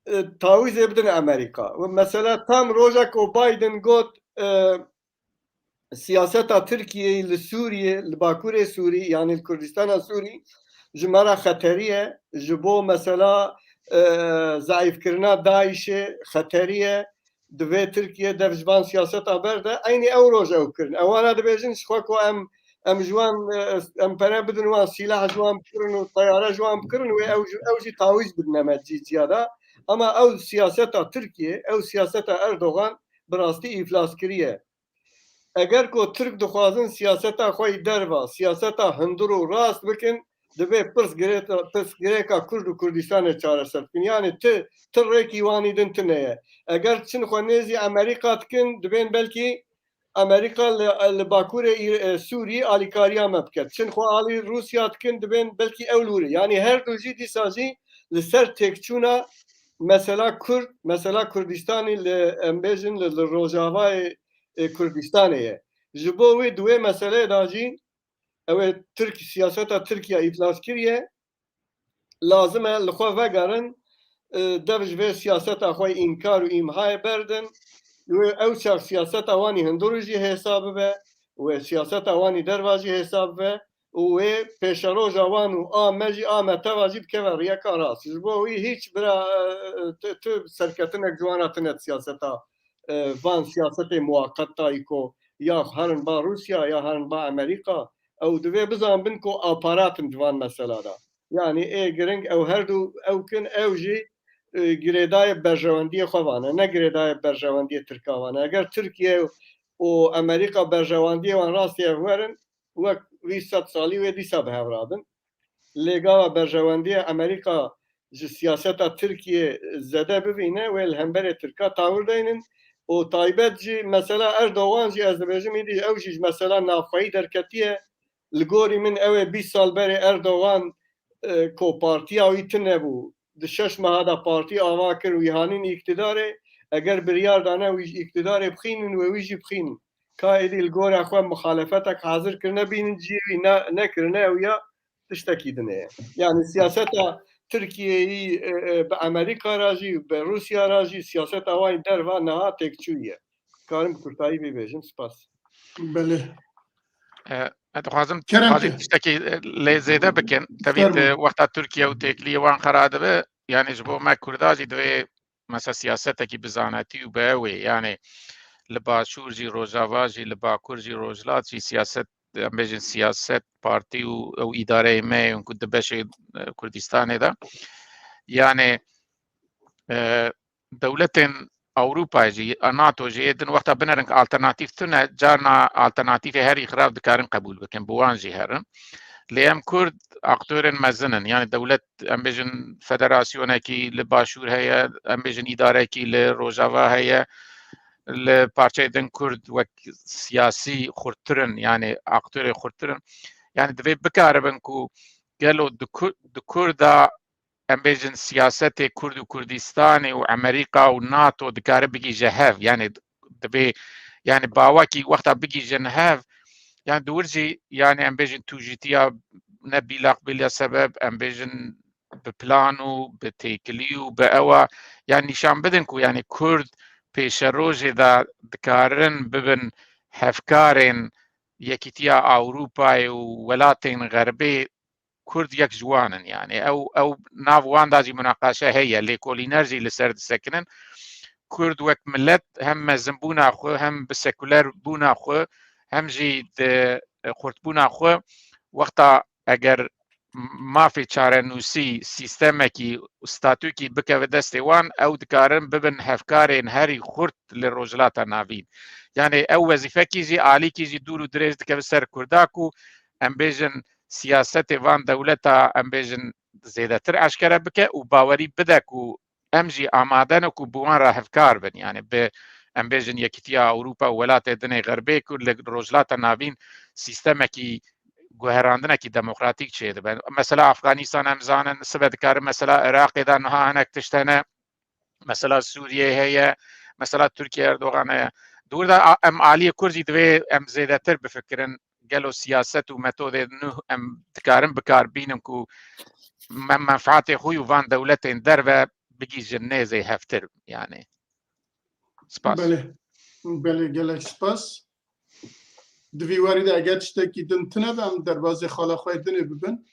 e, tawîzê bidin Amerîka. Û mesela tam roja ku Biden got, e, siyaseta Tirkiyeyê li Sûriyê, li Bakurê Sûrî, yani li Kurdistana Sûrî, ji me re xeterî ye. Ji bo mesela, e, zeîfkirina DAIŞê xeterî ye. Divê Tirkiye dev ji van siyaseta berde. Eynî ew roj ew kirin. Ewana dibêjin ji xwe ku em, em ji wan, e, em pere bidin wan, sîlah ji wan bikirin û teyare ji wan bikirin wê ew, ew jî tawîz bidine me cî ciya de. Ama ew siyaseta Tirkiye, ew siyaseta Erdogan bi rastî îflas kiriye. Eger ku Tirk dixwazin siyaseta xwe yî derva, siyaseta hundir û rast bikin, divê pirsgirêka, pirsgirêka Kurd û Kurdistanê çareser bikin. Yani ti, ti rêkî wanî din tune ye. Eger çin xwe nêzî Amerîka dikin, dibên belkî Amerîka li, li Bakurê Îr-, e, Sûrî alîkariya me bike. Çin xwe alî Rûsya dikin, dibên belkî ew li wir e. Yani her du jî dîsa jî li ser têkçûna mesela Kurd, mesela Kurdistanî li, em bêjin li, li Rojavayê, e, Kurdistanê ye. Ji bo wê di wê meseleyê de jî ew ê Tirk, siyaseta Tirkiye îflas kiriye, lazim e li xwe vegerin, e, dev ji vê siyaseta xwe înkar û îmhayê berdin. Wê ew çax siyaseta wanî hundirû jî hêsa bibe, wê siyaseta wanî derva jî hêsa bibe. û wê pêşeroja wan û a me jî, a me teva jî bikeve riyeka rast. Ji bo wî hîç bira, e, tu, tu serketinek ji wan re tine di siyaseta, e, van siyasetê muwaqeta î ku ya herin ba Rûsya ya herin ba Amerîka, ew divê bizanbin ku aparat in di van mesela de. Yanî ê giring ew her du ew kin, ew jî, e, girêdayê berjewendiyê xwe vane, ne girêdayê berjewendiyê Tirka vane. Eger Tirkiye û Amerîka berjewendiyê wan rastî ev werin, wek vî sed salî wê dîsa bi hev rabin. Lê gava berjewendiyê Amerîka ji siyaseta Tirkiyê zede bivîne, wê li hemberê Tirka tawir deynin û taybet jî mesela Erdogan jî ez dibêjim, îdî ew jî ji mesela navxweyî derketiye. Li gorî min ew ê bîst sal berê Erdogan, e, ku partiya wî tune bû, di şeş meha de partî ava kir, wî hanîn îktidarê, eger biryar dane wî ji îktidarê bixînin wê wî jî bixînin. Ka êdî li gora xwe muxalefetek hazir kirine bînin cihê wî, ne, nekirine ew ya tiştekî din e. Yanî siyaseta Tirkiyeyî, e, e, bi Amerîka re jî, bi Rûsya re jî siyaseta wan derva niha têkçûyî ye. Karim bi kurtayî vê bêjim. Spas. Belê. E, ez dixwazim, Kerem dixwazim ki. Tiştekî, e, lê zêde bikin. Tevî Fermo. Di wexta Tirkiye û têkiliyê wan xera dibe, yanî ji bo me Kurda jî divê mesela siyasetekî bi zanetî û bi ew ê, yanî li Başûr jî, Rojava jî, li Bakur jî, Rojhilat jî siyaset, em bêjin siyaset, partî û ew îdareyê me yên ku di beşê, e, Kurdistanê de. Yanî, e, dewletên Ewropayê jî, NATO jî ê din wexta binerin ku alternatîf tune, carna alternatîfê herî xirab dikarin qebûl bikin, bi wan jî herin. Lê em Kurd aktorên mezin in, yanî dewlet, em bêjin federasyonekî li Başûr heye, em bêjin îdarekî li Rojava heye, li parçeyê din Kurd wek siyasî xurttir in, yanî aktorê xurttir in. Yanî divê bikaribin ku gelo di Kur-, di Kurda em bêjin siyasetê Kurd û Kurdistanê û Amerîka û NATO dikare bigihîje hev, yanî divê, yanî bawekî wexta bigihîjin hev, yanî di wir jî, yanî em bêjin tûjîtiya ne bîlaqbîl ya sebeb, em bêjin bi plan û bi têkilî û bi ewa, yanî nîşan bidin ku yanî Kurd pêşerojê de dikarin bibin hevkarên Yekîtiya Ewropayê û welatên Xerbê Kurd yek ji wan in, yanî ew, ew nav wan de jî munaqaşe heye, lêkolîner jî li ser disekinin. Kurd wek milet hem mezinbûna xwe, hem bi sekulerbûna xwe, hem jî di xurtbûna xwe, wexta eger mafê çarenûsî, sîstemekî, statûkî bikeve destê wan, ew dikarin bibin hevkarên herî xurt li Rojhilata Navîn. Yanî ew wezîfekî jî, alîkî jî dûr û dirêj dikeve ser Kurda ku em bêjin siyasetê van dewleta, em bêjin, zêdetir eşkere bike û bawerî bide ku em jî amade ne ku bi wan re hevkar bin. Yanî bi, em bêjin, Yekîtiya Ewropa û welatê dinê Xerbê ku li Rojhilata Navîn sîstemekî guherandinekî demokratîk çêdibe. Mesela Afganîstan em zanin, sibe dikarin mesela Iraqê de niha hinek tişt hene. Mesela Sûriyeyê heye, mesela Tirkiye Erdogan heye. Di wir de a-, em aliyê Kurd jî divê em zêdetir bifikirin. Gelo siyaset û metodê nû em dikarin bikar bînin ku me-, menfaatê xwe û van dewletên derve bigihîjin nêzê hevtir, yanî. Spas. Belê. Belê, gelek spas. Di vî warî de eger tiştekî din tune be, em derbazê xala xwe yê dinê bibin.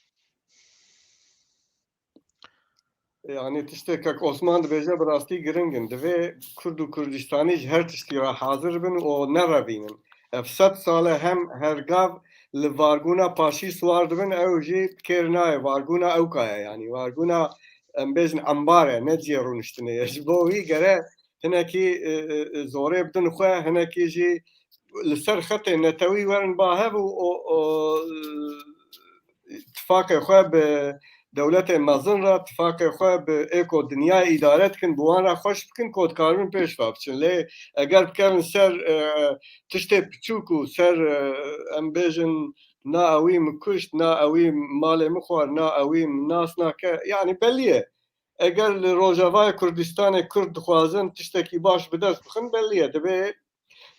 Yanî tiştê kek Osman dibêje bi rastî giring in. Divê Kurd û Kurdistanî ji her tiştî re hazir bin û nerevînin. Ev sed sal e hem her gav li vargûna paşîst war dibin, ew jî kêr nayê. Vargûna ewka ye, yanî vargûna, em bêjin, embar e, ne cihê rûniştinê ye. Ji bo wî gere hinekî, e, e, e, zorê bidin xwe, hinekî jî li ser xetê netewî werin ba hev û o, o, tifaqê xwe bi dewletê mezin re, tifaqê xwe bi ê ku dinyayê îdare dikin, bi wan re xweş bikin, ku dikarin pêş ve biçin. Lê eger bikevin ser, e, tiştê piçûk û ser, e, em bêjin, na ewî min kuşt, na ewî malê min xwar, na ewî min nas nake, yanî belî ye. Eger li Rojavayê Kurdistanê Kurd dixwazin tiştekî baş bi dest bixin, belî ye. Divê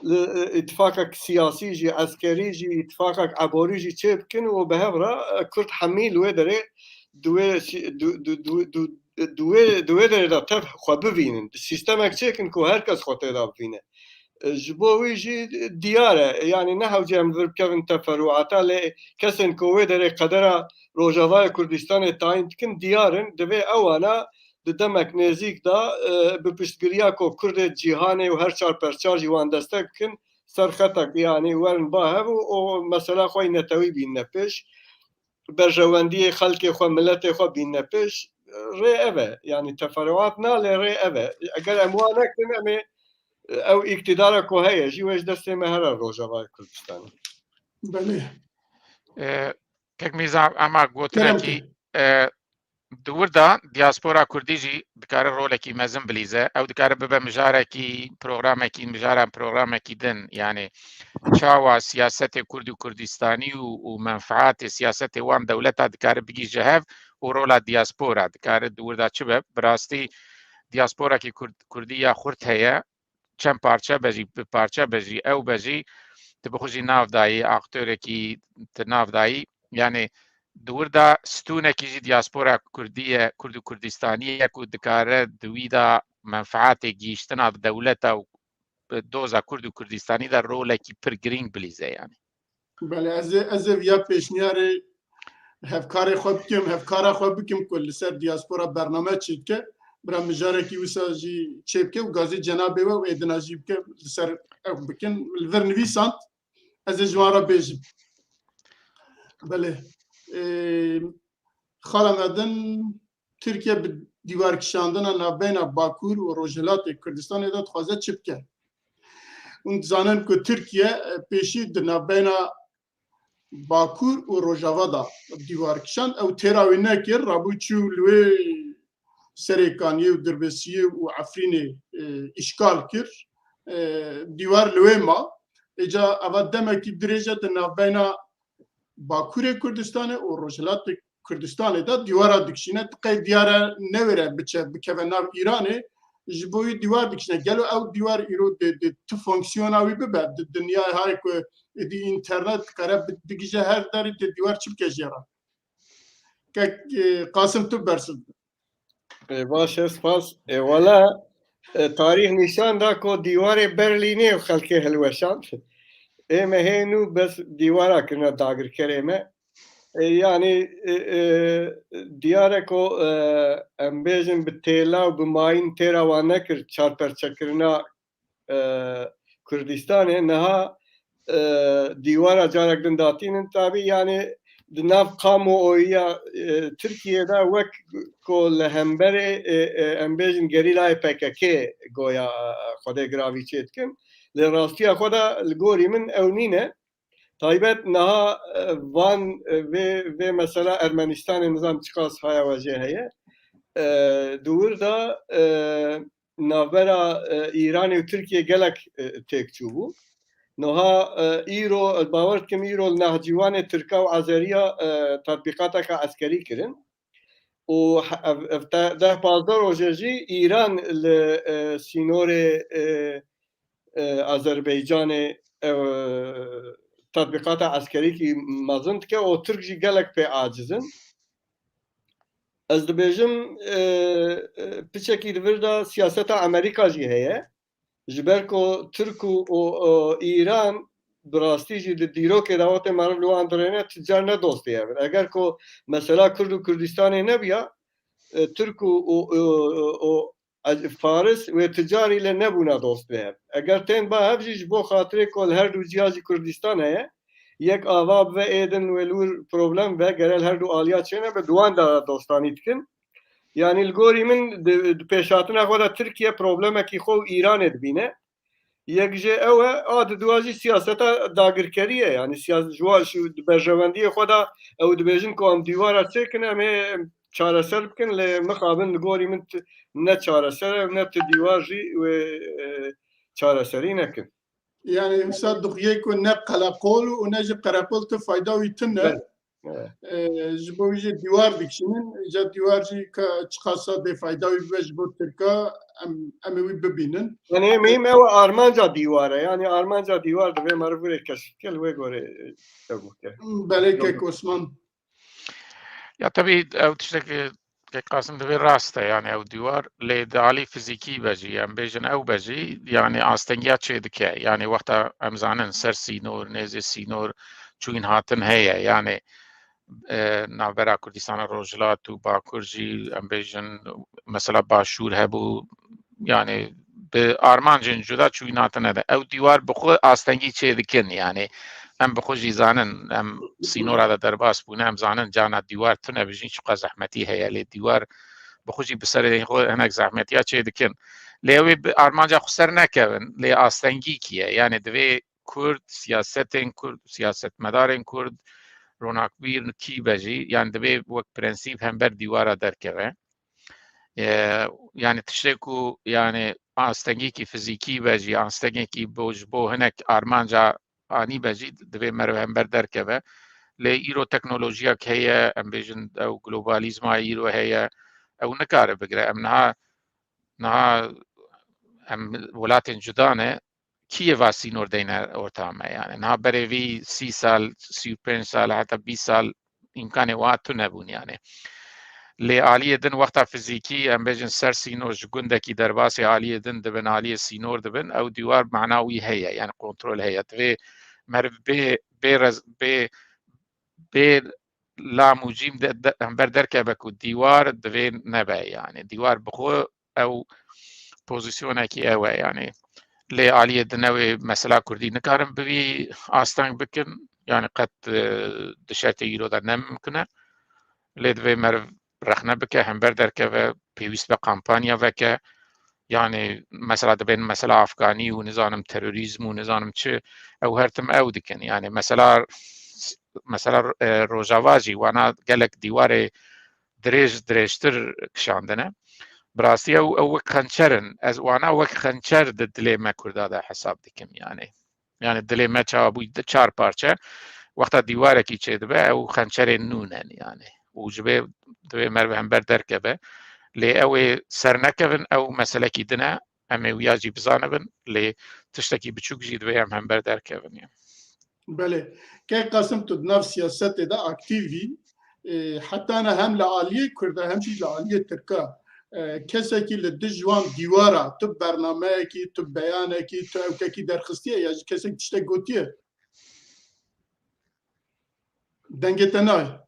li, e, îtifaqek siyasî jî, eskerî jî, îtifaqek eborî jî çê bikin û bi hev re, e, Kurd hemî li wê derê di wê sî-, di, di, di, di, di wê, di wê derê de tev xwe bivînin. Di sîstemek çêkin ku her kes xwe tê de bivîne. Ji bo wî jî diyar e. Yanî ne hewce em vir bikevin teferûata, lê kesên ku wê derê qedera Rojavayê Kurdistanê tayîn dikin diyar in. Divê ewana di demek nêzîk de, e, bi piştgiriya ku Kurdê cîhanê û her çar perça jî wan destek bikin, ser xetek, yanî werin ba hev û o mesela xwe yî netewî bînine pêş. Berjewendiyê xelkê xwe, miletê xwe bînine pêş. Rê ev e. Yanî teferûat na, lê rê ev e. Eger em wan nekin, em ê ew îktidara ku heye jî wê ji destê me here Rojavayê Kurdistanê. Belê. E, Kek Mîza, ema Kerem gotinekî, ke. e, di wir de diaspora kurdî jî dikare rolekî mezin bilîze. Ew dikare bibe mijarekî, programekî, mijaran programekî din. Yanî çawa siyasetê kurd û kurdistanî û, û menfaatê siyasetê wan dewleta dikare bigihîje hev û rola diaspora dikare di wir de çi be? Bi rastî diasporakî kurd, kurdî ya xurt heye. Çend parçe be jî, bi parçe be jî, ew be jî, tu bi xwe jî nav dayî, aktorekî tu nav dayî. Yanî di wir de stûnekî jî diaspora kurdî ye, kurd û kurdistanî ye ku dikare di wî de menfaatê gihîştina bi dewleta û bi doza kurd û kurdistanî de rolekî pir girîng bilîze yanî. Belê, ez ê, ez ê viya pêşniyarê hevkarê xwe bikim, hevkara xwe bikim ku li ser diaspora bername çêdike. Bira mijarekî wisa jî çêbike û gazî cenabê we û êdina jî bike li ser ew bikin. Li vir nivîsand, ez ê ji wan re bêjim. Belê. Ê, xala me din Tirkiye bi dîwarkişandina navbeyna Bakur û Rojhilatê Kurdistanê de dixwaze çi bike? Hûn dizanin ku Tirkiye, e, pêşî di navbeyna Bakur û Rojava de dîwar kişand. Ew têra wî nekir, rabû çû li wê Serêkaniyê û Dirbêsiyê û Efrînê, e, îşgal kir. E, dîwar li wê ma. Êca eva demekî dirêj e di navbeyna Bakurê Kurdistanê û Rojhilatê Kurdistanê de dîwara dikişîne, ti qey diyar e newêre biçe, bikeve nav Îranê, ji bo wî dîwar dikişîne. Gelo ew dîwar îro di, di tu fonksiyona wî bibe, di dinyayê hay ku êdî înternet dikare bi-, bigije her derî, tê dîwar çi bike jê re? Kek, e, Qasim, tu bersiv bide. Ê, baş e, spas. Ê, wela, e, tarîx nîşan da ku dîwarê Berlînê xelkê hilweşand. Ê me hê nû bes dîwara kirine dagirkerê me. E, yanî, e, e, diyar e ku, e, em bêjin bi têla û bi mayîn têra wan nekir çarperçekirina, e, Kurdistanê. Niha, e, dîwara carek din datînin. Tabî, yanî di nav kamuoyiya, e, Tirkiyê de wek ku li hemberê, e, e, em bêjin gerîlayê P K K goya, e, Xwedê giravî çêdikin. Lê rastiya xwe de li gorî min ew nîne. Taybet niha, e, van, e, vê, vê mesela Ermenistanê nizam çiqas haya we jê heye. E, di wir de, e, navbera, e, Îranê û Tirkiye gelek, e, têk çûbû. Niha, e, îro, ez bawer dikim îro li nehcîwanê Tirka û Azeriya, e, tatbîqateke eskerî kirin. Û he-, ev, ev te-, deh pazdeh roje jî Îran li, e, sînorê, e, e, Azerbaycanê, e, tatbîqata eskerîkî mezin dike û Tirk jî gelek pê aciz in. Ez dibêjim, e, e, piçekî li vir de siyaseta Amerîka jî heye. Ji ber ku Tirk û, û, û Îran bi rastî jî di dîrokê de wextê meriv li wan dirêne, ti car ne dostê hev in. Eger ku mesela Kurd û Kurdistanê nebiya, e, Tirk û, û, û, û, û Faris wê ti carî lê nebûna dostê hev. Eger tên ba hev jî ji bo xatirê ku li her du ciya jî Kurdistan heye, yek ava bibe êdin wê li wir problem be, gere li her du aliya çêne be, di wan de dostanî dikin. Yanî li gorî min di, di pêşhatina xwe de Tirkiye problemekî xwe û Îranê dibîne. Yek jê ew e, a di dua jî siyaseta dagirkerî ye. Yanî siyas-, ji wa-, ji, di berjewendiyê xwe de ew dibêjin ku em dîwara çêkin, em ê çareser bikin, lê mixabin li gorî min ti-, ne çareser e, ne ti dîwar jî wê, e, çareserî nekin. Yanî wisa dixuyê ku ne qeleqol û ne jî qereqol ti fayda wî tune. Evet. Evet. E, ji bo wî jî dîwar dikişînin, îca dîwar jî ka çiqasa bêfayda wî bibe ji bo Tirka, em, em ê wî bibînin. Yanî, e, muhîm ew armanca dîwar e. Yanî armanca dîwar divê meriv wê keşf bike, li wê gorê, e, ew bike. Belê, yok, kek Osman. Ya tabii ew tiştek, e, Kek Qasim, divê rast e, yani ew dîwar, lê di alî fizîkî ve jî, em bêjin ew ve jî, yani astengiya çê dike. Yani wexta em zanin ser sînor, nêzê sînor, çûyîn hatin heye. Yani, e, navbera Kurdistana Rojhilat û Bakur jî, em bêjin, mesela Başûr hebû, yani bi armancên cuda çûyîn hatine de. Ew dîwar bi xwe astengî çê dikin, yani em bi xwe jî zanin, em sînora de derbas bûne, em zanin cana dîwar tune bijîn çiqas zehmetî heye, lê dîwar bi xwe jî bi serê xwe hinek zehmetiya çê dikin. Lê ew ê bi armanca xwe ser nekevin, lê astengîkî ye. Yani divê Kurd, siyasetên Kurd, siyasetmedarên Kurd, ronakbîr kî be jî, yani divê wek prensîp hember dîwara derkeve. E, yani tiştê ku, yani astengekî fizîkî be jî, astengekî bo, ji bo hinek armanca anî be jî, divê meriv hember derkeve. Lê îro teknolojiyek heye, em bêjin ew globalizma îro heye, ew nikare bigire. Em niha, niha em welatên cuda ne, kî yê va sînor deyne orta me? Yani niha berê vî sî sal, sî û pênc sal, heta bîst sal îmkanê wa tune bûn yani. Lê aliyê din wexta fizîkî, em bêjin ser sînor, ji gundekî derbasê aliyê din dibin, aliyê sînor dibin, ew dîwar mana wî heye, yani kontrol heye. Divê meriv bê, bê rez-, bê, bê lam û cîm de, de, hember derkeve ku dîwar divê nebe, yani dîwar bi xwe ew pozîsyonekî ew e, yani lê aliyê din ew ê mesela kurdî nikarin bi vî asteng bikin, yani qet, e, di şertê îro de ne mimkun e. Lê divê meriv rexne bike, hember derkeve, pêwîst be kampanya veke, yani mesela dibên mesela afganî û nizanim terorîzm û nizanim çi, ew her tim ew dikin. Yani mesela, mesela, e, Rojava jî wana gelek dîwarê dirêj, dirêjtir kişandine. Bi rastî ew, ew wek xençer in. Ez wana wek xençer di dilê me Kurda de hesab dikim yani. Yani dilê me çawa bû di çar parçe. Wexta dîwarekî çêdibe, ew xençerên nû ne yani. Û ji vê divê meriv hember derkeve. Lê ew ê ser nekevin, ew meselekî din e. Em ê wiya jî bizanibin. Lê tiştekî biçûk jî divê em hember derkevin yani. Belê. Kek Qasim, tu di nav siyasetê de aktîv î. E, heta ne hem li aliyê Kurd e, hem jî li aliyê Tirk e. E, kesekî li dij wan dîwara, tu bernameyekî, tu beyanekî, tu ewkekî derxistiye ya jî kesek tiştek gotiye? Dengê te nayê.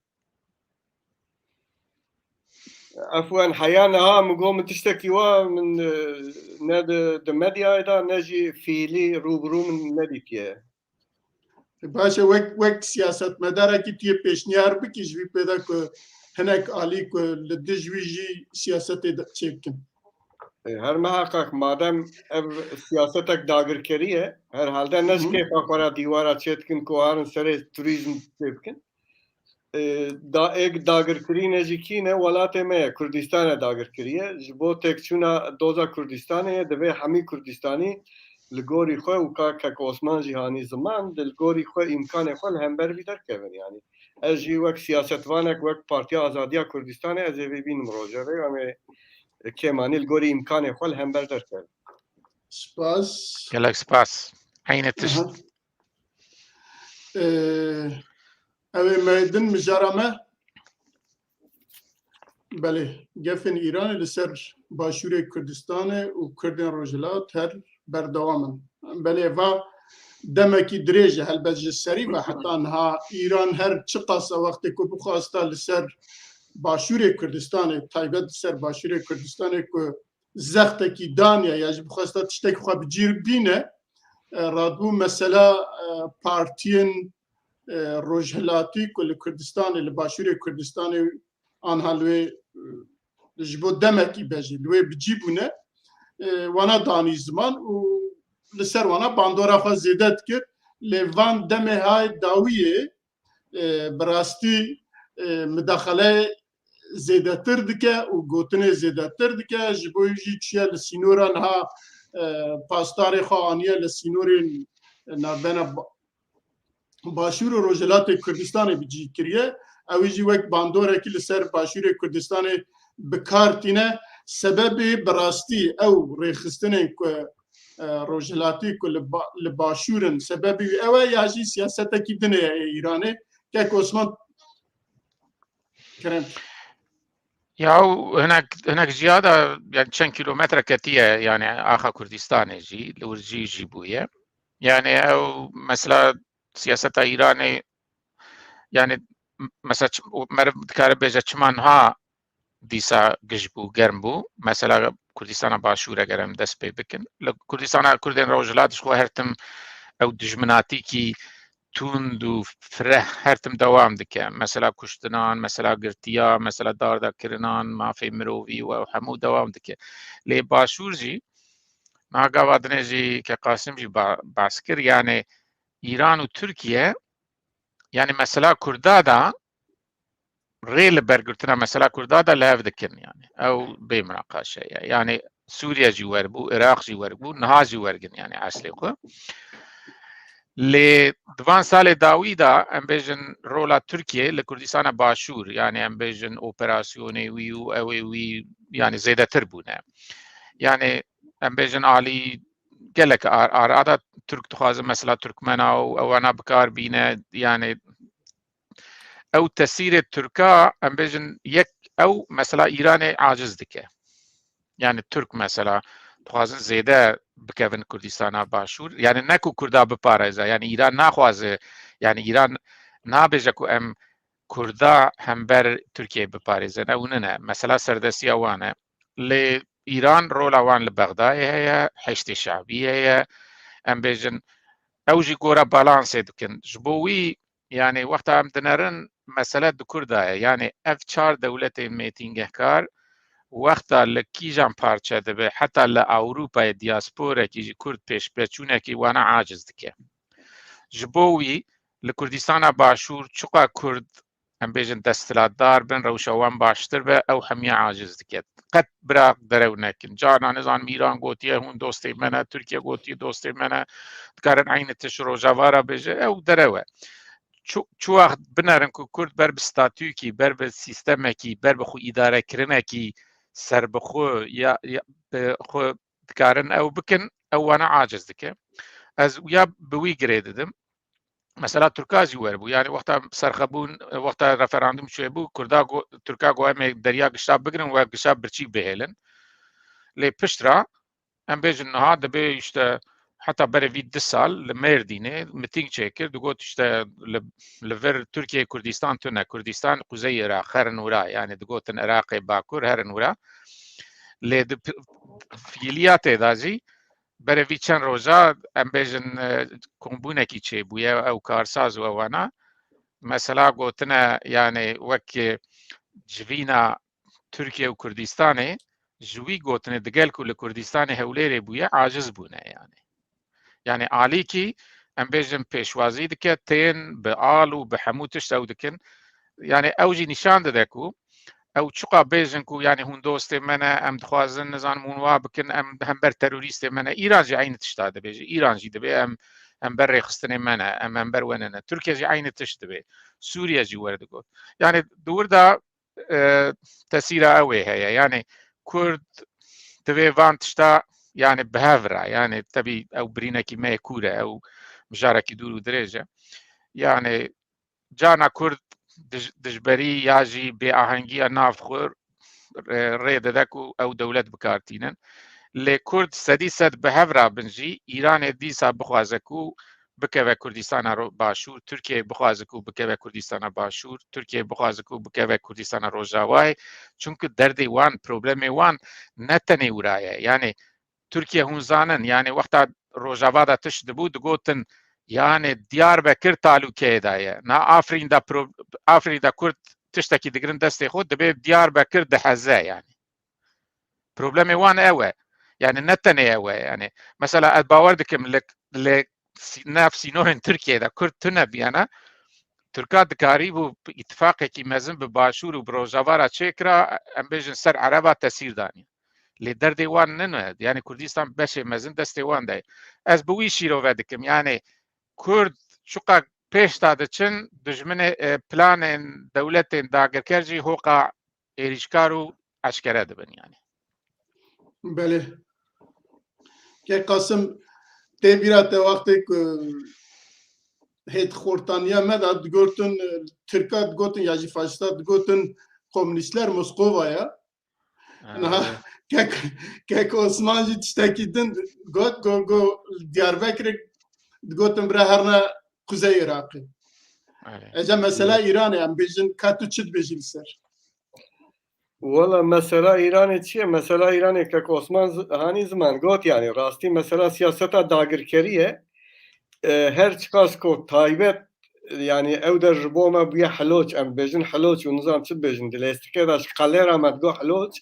Efwen, heya niha min got min tiştekî wa min, e, ne di, di medyayê de ne jî fiîlî rûbirû min nedîtiye. Baş e, wek, wek siyasetmedarekî tu yê pêşniyar bikî ji vî pê de ku hinek alî ku li dij wî jî siyasetê de çêbikin. E, her miheqeq, madem ev siyasetek dagirkerî ye, herhalde ne ji Hı hı. kêfa xwe re dîwara çêdikin ku harin serê turîzm çêbikin. E, da, êk dagirkirî ne ji kî ne, welatê me ye, Kurdistan e dagirkirî ye. Ji bo têkçûna doza Kurdistanê ye, divê hemî Kurdistanî li gorî xwe û ka kek Osman jî hanî ziman, di li gorî xwe îmkanê xwe li hember vî derkevin. Yani ez jî wek siyasetvanek, wek Partiya Azadiya Kurdistanê ez ê vê bînim rojevê, em ê kêmanî li gorî îmkanê xwe li hember derkevin. Spas. Gelek spas. Eynî tişt. Aha. Ee, ew ê me din mijara me. Belê, gefên Îranê li ser Başûrê Kurdistanê û Kurdên Rojhilat her berdewam in. Belê, va demekî dirêj e, helbet ji serî ve heta niha Îran her çiqas e wextê ku bixwasta li ser Başûrê Kurdistanê, taybet li ser Başûrê Kurdistanê ku zextekî daniye ya jî bixwesta tiştekî xwe bi cîr bîne, e, radibû mesela, e, partiyên, e, rojhilatî ku li Kurdistanê, li Başûrê Kurdistanê anha li wê, e, ji bo demekî be jî li wê bi cî bûne, e, wana danî ziman û li ser wana bandora xwe zêde dikir. Lê van demê hay dawiyê, e, bi rastî, e, midaxele zêdetir dike û gotinê zêdetir dike. Ji bo jî çûye li sînora niha, e, pasdarê xwe aniye li sînorên navbena Ba-, Başûr û Rojhilatê Kurdistanê bi cî kiriye. Ew jî wek bandorekî li ser Başûrê Kurdistanê bi kar tîne. Sebebê bi rastî ew rêxistinên ku, e, rojhilatî ku li ba-, li Başûr in, sebebê wî ew e ya jî siyasetekî din e yê Îranê? Kek Osman, kerem. Ya hinek, hinek jiya de, yani çend kilometre ketiye, yani axa Kurdistanê jî, li wir jî jî bûye. Yani ew mesela siyaseta Îranê, yani m-, mesela çi-, meriv dikare bêje çima niha dîsa giş bû, germ bû. Mesela Kurdistana Başûr eger em dest pê bikin. Li Kurdistana Kurdên Rojhilat ji xwe her tim ew dijminatîkî tund û fireh her tim dewam dike. Mesela kuştinan, mesela girtiya, mesela dardakirinan, mafê mirovî û ew hemû dewam dike. Lê Başûr jî, niha gava dinê jî ke Qasim jî ba-, behs kir, yani Îran û Tirkiye, yani mesela Kurda da rê li bergirtina mesela Kurda da li hev dikin yani. Ew bê minaqaşe ye. Yani Sûriye jî werbû, Iraq jî werbû, niha jî wergin yani eslê xwe. Lê di van salê dawî de em bêjin rola Tirkiye li Kurdistana Başûr, yani em bêjin operasyonê wî û ew ê wî yani zêdetir bûne. Yani em bêjin alî gelek ar-, arada Tirk dixwaze mesela Tirkmena û ewana bi kar bîne, yani ew tesîrê Tirka, em bêjin, yek ew mesela Îranê aciz dike. Yani Tirk mesela dixwazin zêde bikevin Kurdistana Başûr. Yani ne ku Kurda biparêze, yani Îran naxwaze, yani Îran nabêje ku em Kurda hember Tirkiyeyê biparêzin. Ew nine. Mesela serdestiya wan e. Lê Îran rola wan li Bexdayê heye, Heşdê Şabî heye. Em bêjin, ew jî gora balansê dikin. Ji bo wî, yani wexta em dinerin, mesele di kur de ye. Yani ev çar dewletên mêtingehkar wexta li kîjan parçe dibe, heta li Ewropayê diasporekî ji Kurd pêşveçûnekî wana aciz dike. Ji bo wî li Kurdistana Başûr çiqa Kurd, em bêjin, desthilatdar bin, rewşa wan baştir be, ew hemiya aciz dike. Qet bira derew nekin. Carna, nizanim, Îran gotiye, hûn dostê me ne, Tirkiye gotiye, dostê me ne, dikarin eynî tişt Rojava re bêje, ew derew e. Çu-, çu wext binerin ku Kurd ber bi statûyekî, ber bi sîstemekî, ber bi xwe îdarekirinekî serbixwe ya, ya bi xwe dikarin ew bikin, ew wana aciz dike. Ez ya bi wî girê didim. Mesela Tirka jî werbû. Yani wexta serxebûn, wexta referandum çêbû, Kurda go-, Tirka got, "Em ê derya gişa bigirin, we gişa birçî bihêlin." Lê pişt re, em bêjin niha dibe işte heta berê vî du sal li Mêrdînê mitîng çêkir, digot işte li, li vir Tirkiye Kurdistan tune, Kurdistan Kuzey Iraq, herin wira, yani digotin Iraqê Bakur, herin wira. Lê di p-, fiiliya tê de jî berê vî çend roja, em bêjin, e, kombûnekî çêbûye, ew karsaz û ewana. Mesela gotine, yani wek, e, civîna Tirkiye û Kurdistanê, ji wî gotinê digel ku li Kurdistanê Hewlêrê bûye, aciz bûne yani. Yani alîkî, em bêjin, pêşwazî dike, tên bi al û bi hemû tişt ew dikin. Yani ew jî nîşan dide ku ew çiqa bêjin ku, yani, hûn dostê me ne, em dixwazin, nizanim, hûn wa bikin, em hember terorîstê me ne. Îran jî eynî tişta dibêje. Îran jî dibê em, em ber rêxistinê me ne, em, em ber we ne ne. Tirkiye jî eynî tişt dibê. Sûriye jî were digot. Yani di wir de, e, tesîra ew ê heye. Yani Kurd divê van tişta, yani, bi hev re. Yani tebî ew birînekî me yê kûr e, ew mijarekî dûr û dirêj e. Yani carna Kurd dij-, dijberî ya jî bêahengiya nav xwe, e, rê dide ku ew dewlet bi kar tînin. Lê Kurd sedî sed bi hev rabin jî, Îranê dîsa bixwaze ku bikeve Kurdistana Ro-, Başûr, Tirkiye bixwaze ku bikeve Kurdistana Başûr, Tirkiye bixwaze ku bikeve Kurdistana Rojavayê. Çunku derdê wan, problemê wan ne tenê wira ye. Yani Tirkiye, hûn zanin, yani wexta Rojava de tişt dibû, digotin, yani Diyarbekir talûkeyê de ye. Na Afrîn de pro-, Afrîn de Kurd tiştekî digirin destê xwe, dibê Diyarbekir diheze yani. Problemê wan ew e. Yani ne tenê ew e yani. Mesela ez bawer dikim li, li sî-, nav sînorên Tirkiyeyê de Kurd tune biyana, Tirka dikarîbû îtifaqekî mezin bi Başûr û bi Rojava re çêkira, em bêjin ser Ereba tesîr danî. Lê derdê wan nine, yani Kurdistan beşê mezin destê wan de ye. Ez bi wî şîrove dikim, yani Kurd çiqa pêş de diçin, dijminê, e, planên dewletên dagirker jî hoqa êrîşkar û eşkere dibin yani. Belê. Kek Qasim, tê bîra te wextê ku hêt xortaniya me de digotin, Tirka digotin ya jî faşista digotin, komünîstler Moskova ya. Niha kek, kek Osman jî tiştekî din got, go, go Diyarbekirê digotin bira herna Kuzey Iraqê. Ece mesela Îranê, em bêjin ka tu çi dibêjî li ser? Wala mesela Îranê çi ye? Mesela Îranê kek Osman z-, hanî ziman got, yani rastî mesela siyaseta dagirkerî ye. E, her çiqas ku taybet, yani ew der ji bo me bûye hiloç, em bêjin hiloç û nizam çi dibêjin, di lêstikê de ji qelê re me digo hiloç.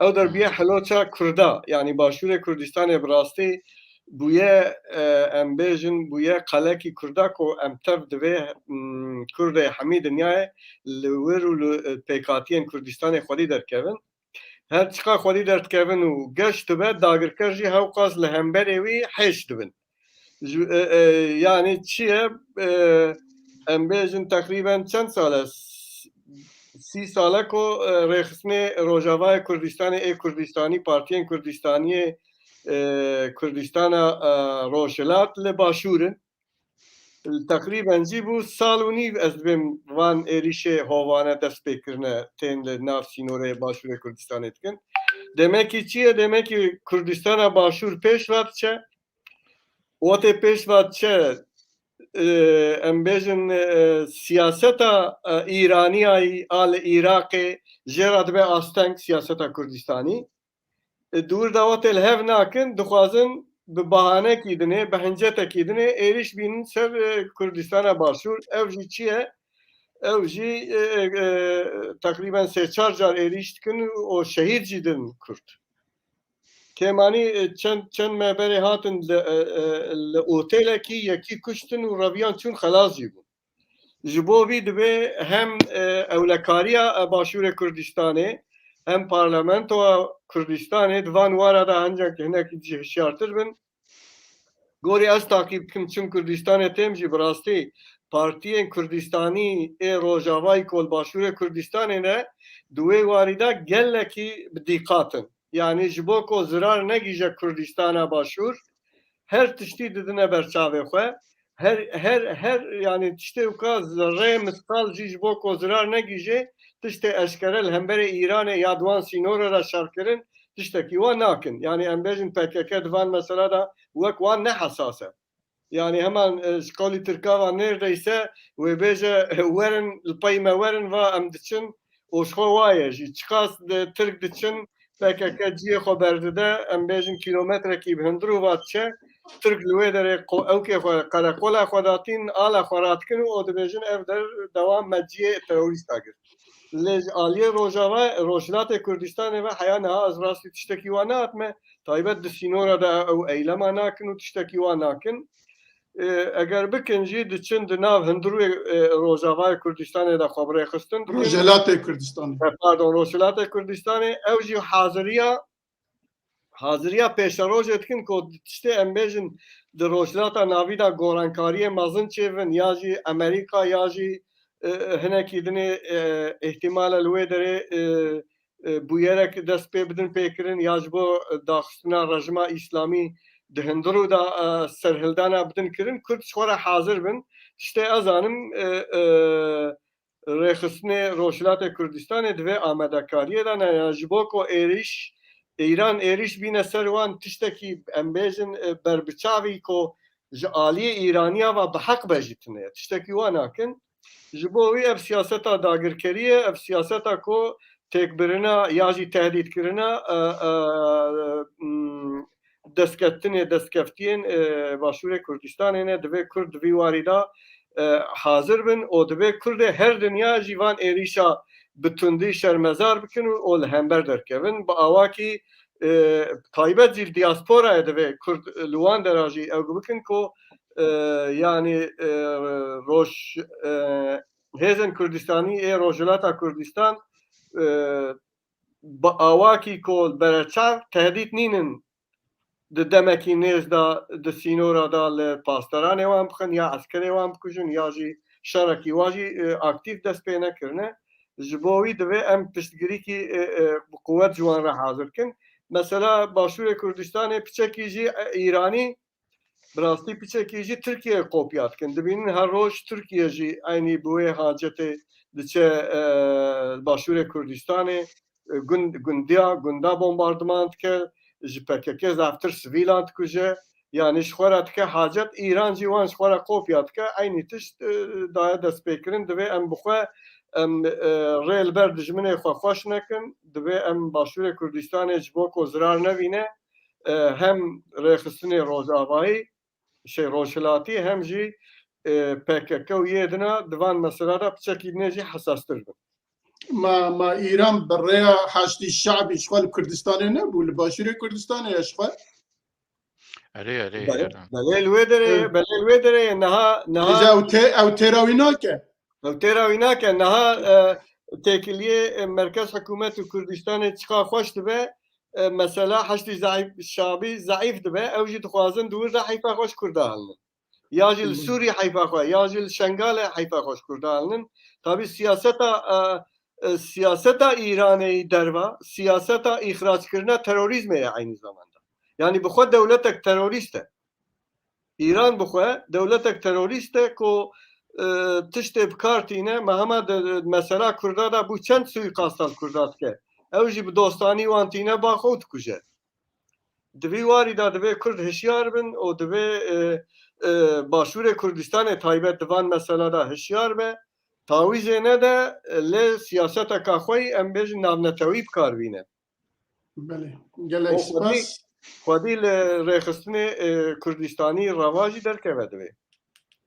Ew der bûye hiloça Kurda, yani Başûrê Kurdistanê bi rastî bûye, e, em bêjin bûye qelekî Kurda ku em tev divê, mm, Kurdê hemî dinyayê li wir û li, e, pêkhatiyên Kurdistanê xwedî derkevin. Her çiqa xwedî derdikevin û geş dibe, dagirker jî hewqas li hemberê wî hêş dibin. Ji, e, e, yani çi ye? E, em bêjin teqrîben çend sal e? S-, sî sal e ku, e, rêxistinê Rojavayê Kurdistanê, ê Kurdistanî, partiyên Kurdistaniyê, e, Kurdistana, e, Rojhilat li Başûr in. Teqrîben jî bû sal û nîv, ez dibêm, van êrîşê hovane dest pê kirine, tên li nav sînorê Başûrê Kurdistanê dikin. Demekî çi ye? Demekî Kurdistana Başûr pêş ve diçe. Wextê pêş ve diçe, e, em bêjin, e, siyaseta, e, Îraniyayî a li Iraqê jê re dibe asteng siyaseta Kurdistanî. E, di wir de wextê li hev nakin, dixwazin bi bahanekî dinê, bi hincetekî dinê êrîş bînin ser, e, Kurdistana Başûr. Ew jî çi ye? Ew jî, e, e, e, teqrîben sê çar car êrîş dikin û şehîd jî din Kurd. Kêmanî, e, çend, çend me berê hatin li, e, e, li otêlekî yekî kuştin û reviyan çûn xelas jî bûn. Ji bo vî divê hem, e, ewlekariya, e, Başûrê Kurdistanê, hem parlamentoya Kurdistanê di van wara de ancak hinekî jî hişyartir bin. Gorî ez taqîb dikim, çim Kurdistanê têm jî bi rastî partiyên Kurdistanî ê Rojavayî ku li Başûrê Kurdistanê ne, di wê warî de gelekî bi dîqat in. Yani ji bo ku zirar negîje Kurdistana Başûr, her tiştî didine ber çavê xwe. Her, her, her, yani tiştê wika zerreyê misqal jî ji bo ku zirar negîje, tiştê eşkere li hemberê Îranê ya di wan sînore re şerkirin, tiştekî wan nakin. Yani em bêjin P K K di van mesela de wek wan ne hesas e. Yani heman, e, ji qewlî Tirka ve neredeyse wê bêje, werin, li pey me werin, va em diçin, û ji xwe wa ye jî. Çiqas di, Tirk diçin, P K K cihê xwe berdide, em bêjin kîlometrekî bi hundir û va diçe, Tirk li wê derê qo-, ewkê xwe, qereqola xwe datîn, ala xwe radikin û dibêjin ev der dewa me cihê terorîsta girt. Lê ji aliyê Rojava, Rojhilatê Kurdistanê ve heya niha ez rastî tiştekî wan nehatime. Taybet di sînora de ew eylema nakin û tiştekî wan nakin. E, eger bikin jî diçin di nav hundirê, e, Rojavayê Kurdistanê de xwe bi rêxistin dikin. Rojhilatê Kurdistanê. E, pardon, Rojhilatê Kurdistanê, ew jî haziriya, haziriya pêşerojê dikin ku tiştê em bêjin di Rojhilata Navî de gorankariyê mezin çêbin, ya jî Amerîka, ya jî, e, hinekî dinê, e, îhtimale li wê derê, e, e, bûyerek dest pê bidin pê kirin ya ji bo daxistina rejima îslamî di hundirû de, e, serhildana bidin kirin, Kurd ji xwe re hazir bin. Tiştê ez zanim, e, e, rêxistinê Rojhilatê Kurdistanê di vê amadekariyê de ne, ya ji bo ku êrîş, Îran êrîş bîne ser wan, tiştekî em bêjin, e, berbiçavî ku ji aliyê Îraniya ve bi heq be jî tune ye. Tiştekî wan nakin. Ji bo wî ev siyaseta dagirkerî ye, ev siyaseta ku têkbirina ya jî tehdîdkirina, e, e, m, destketinê, destkeftiyên, e, Başûrê Kurdistanê ne, divê Kurd di vî warî de, e, hazir bin û divê Kurdê her dinya jî van êrîşa bi tundî şermezar bikin û, û li hember derkevin. Bi awakî, e, taybet jî li diasporayê divê Kurd li wan dera jî ew bikin ku, e, yanî, e, roj, e, hêzên Kurdistanî ê Rojhilata Kurdistan, e, bi awakî ku bereçav tehdît nînin di demekî nêz de di sînora de li pasteranê wan bixin ya eskerê wan bikujin ya jî şerekî wa jî, e, aktîf dest pê nekirine. Ji bo wî divê em piştgirîkî, e, e, bi quwet ji wan re hazir kin. Mesela Başûrê Kurdistanê piçekî jî, e, Îranî, bi rastî piçekî jî Tirkiye kopya dikin. Dibînin her roj Tirkiye jî eynî bi wê hacetê diçe, e, Başûrê Kurdistanê, e, gund, gundiya, gunda bombardiman dike, ji P K K zaftir sivîlan dikuje, yanî ji xwe re dike hacet, Îran jî wan ji xwe re kopya dike, eynî tişt, e, daye destpêkirin, divê em bi xwe, em, e, rê li ber dijminê xwe xweş nekin, divê em Başûrê Kurdistanê ji bo ku zirar nevîne, e, hem rêxistinê rojavayî, şey, rojhilatî, hem jî, e, P K K û yê dina di van mesela de piçekî dinê jî hesastir bin. Ma, ma Îran bi rêya Haşdî Şabî ji xwe li Kurdistanê nebû, li Başûrê Kurdistanê ye ji xwe? Erê, erê, Belê, erê. Belê li wê derê ye, Hı. belê li wê derê ye. Niha, niha Hêja ew tê-, ew têra wî nake. Ew têra wî nake. Niha, e, têkiliyê, e, merkez hikûmet û Kurdistanê çiqa xweş dibe, e, mesela Haşdî Zeîf, Şabî zeîf dibe. Ew jî dixwazin di wir de heyfa xwe ji Kurda hilnin. Ya jî li Hı. Sûrî heyfa xwe, ya jî li Şengalê heyfa xwe ji Kurda hilnin. Tabî siyaseta, e, e, siyaseta Îranê yî derva, siyaseta îxrackirina terorîzmê ye eynî zamanda. Yanî bi xwe dewletek terorîst e. Îran bi xwe dewletek terorîst e ku, e, tiştê bi kar tîne, me hema di mesela Kurda de bû çend suîqasta li Kurda dike. Ew jî bi dostanî wan tîne ba xwe û dikuje. Di vî warî de divê Kurd hişyar bin û divê, e, e, Başûrê Kurdistanê taybet di van mesela de hişyar be. Tawîzê nede, e, lê siyaseteka xwe yî, em bêjin, navnetewî bi kar bîne. Belê. Gelek Û xwedî, spas. xwedî li rêxistinê, e, Kurdistanî reva jî derkeve divê.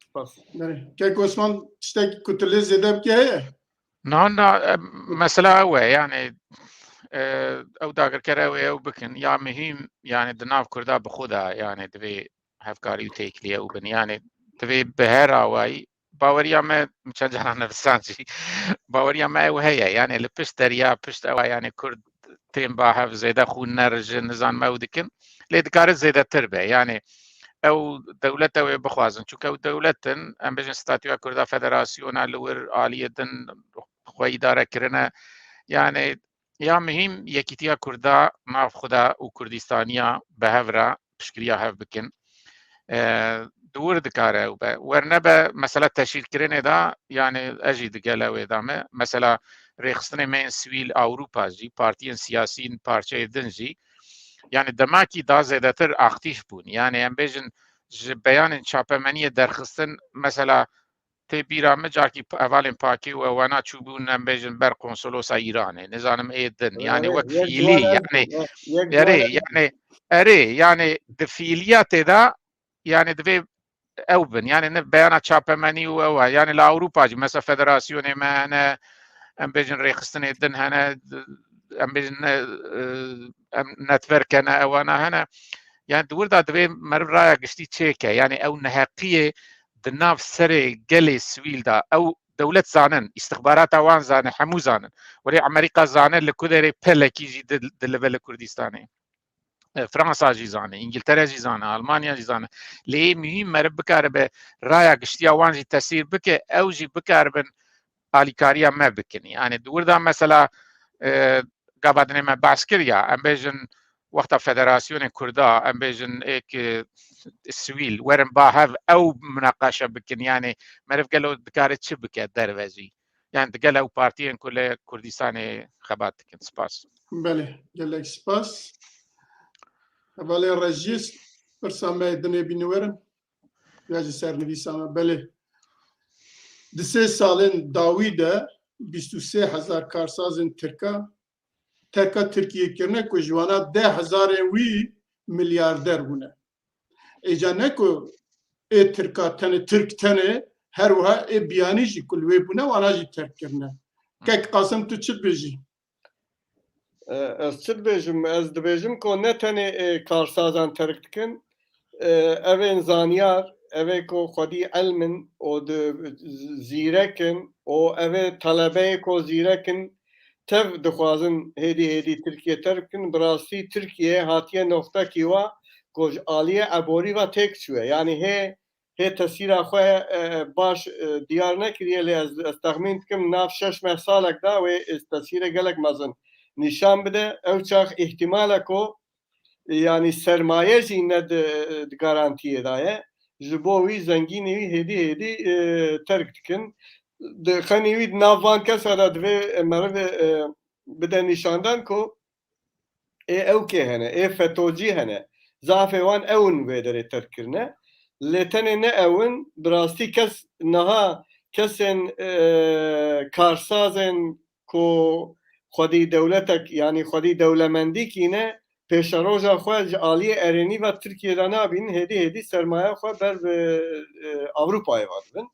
Spas. Belê. Kek Osman, tiştek ku tu lê zêde bike heye? Na, na, e, mesela ew e, yani, e, ew dagirker ew ê ew bikin. Ya muhîm, yani, di nav Kurda bi xwe de, yani, divê hevkarî û têkiliyê ew bin. Yani, divê bi her awayî, baweriya me, min çend caran nivîsand jî, baweriya me ew heye. Yani, li pişt derya, pişt ewa, yani, Kurd tên ba hev zêde xûn nerijin, nizanme ew dikin. Lê dikare zêdetir be. Yani, ew dewlet ew ê bixwazin. Çunke ew dewlet in, em bêjin statûya Kurda federasyona li wir aliyê din xwe îdare kirine. Yani, ya muhîm yekîtiya Kurda nav xwe de û Kurdistaniya bi hev re piştgiriya hev bikin. E, di wir dikare ew be. Wernebe mesela teşhîrkirinê de, yani ez jî digel ew ê de me. Mesela rêxistinê me yên sivîl Ewropa jî, partiyên siyasî yên parçeyê din jî, yani demakî da zêdetir aktîf bûn. Yani em bêjin ji beyanên çapemeniyê derxistin, mesela tê bîra min, carkî p-, hevalên pakê û ewana çûbûn, em bêjin, ber konsolosa Îranê, nizanim ê din. Yani Evet, wek yek fiilî, ciwan ev yani, bû, yek, yek ciwan erê, ev bû. Yani, erê, yani di fiiliyatê de, yani divê ew bin. Yani ne beyana çapemenî û ew e. Yani li Ewropa jî, mesela federasyonê me hene, em bêjin rêxistinê din hene, em bêjin ne, e, em netwerk hene, ewana hene. Yani di wir de divê meriv raya giştî çêke. Yani ew neheqiyê di nav serê gelê sivîl de, ew dewlet zanin, îstixbarata wan zane, hemû zanin. Welê Amerîka zane li ku derê pelekî jî di-, dilive li Kurdistanê. E, Fransa jî zane, Îngiltere jî zane, Almanya jî zane. Lê yê muhîm meriv bikaribe raya giştiya wan jî tesîr bike, ew jî bikaribin alîkariya me bikin. Yani di wir de mesela, e, gava dinê me behs kir ya, em bêjin wexta federasyonê Kurda, em bêjin êk, e, sivîl, werin ba hev ew munaqeşe bikin. Yani meriv gelo dikare çi bike derve jî? Yani digel ew partiyên ku li Kurdistanê xebat dikin. Spas. Belê, gelek spas. Hevalê Rejîs, pirsa me dinê bîne werin. Ya ji sernivîsa me, belê. Di sê salên dawî de bîst û sê hezar karsazên Tirka terka Tirkiyê kirine ku ji wana deh hezarên wî milyarder bûne. Êca ne ku ê Tirka tenê, Tirk tenê, her wiha ê biyanî jî ku li wê bûne, wana jî terk kirine. Kek Qasim, tu çi dibêjî? E, ez çi dibêjim? Ez dibêjim ku ne tenê, e, karsazan terk dikin, e, evên zanyar, evê ku xwedî elm in û di, zîrek in û evê telebeyê ku zîrek in, tev dixwazin hêdî hêdî Tirkiye terk bikin. Bi rastî Tirkiye hatiye noxtekî wa ku ji aliyê eborî ve têk çûye. Yanî hê, hê tesîra xwe, e, baş, e, diyar nekiriye, lê ez, ez texmîn dikim nav şeş meh salek de wê, e, tesîrê gelek mezin nîşan bide. Ew çax îhtimal e ku, e, yanî sermaye jî ne di, di garantiyê de ye. Ji bo wî zengînê wî hêdî hêdî, e, terk dikin. Di xenî wî di nav van kesa de divê meriv, e, bide nîşandan ku ê ewkê hene, ê fetocî hene. Zafê wan ew in vê derê terk kirine. Lê tenê ne ew in, bi rastî kes niha kesên, e, karsazên ku xwedî dewletek, yanî xwedî dewlemendîkî ne, pêşeroja xwe ji aliyê erênî ve Tirkiyê de nabînin, hêdî hêdî sermaya xwe ber bi, e, Ewropayê ve dibin.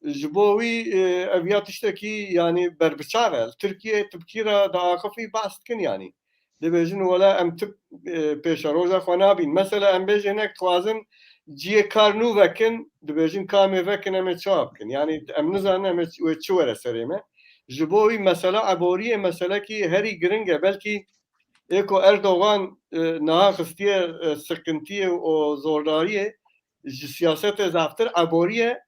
Ji bo wî, e, ev ya tiştekî, yanî berbiçav e. Li Tirkiyê tu bi kî re diaxifî, behs dikin, yanî dibêjin wela em tu, e, pêşeroja xwe nabîn. Mesela em bêjin nek dixwazin cihê kar nû vekin, dibêjin ka em ê vekin, em ê çawa bikin? Yanî em nizanin em ê çi, wê çi were serê me. Ji bo wî mesela eboriyê meselekî herî giring e. Belkî ê ku Erdogan, e, niha xistiye, e, siqintiyê û zordariyê ji siyasetê zaftir eboriyê,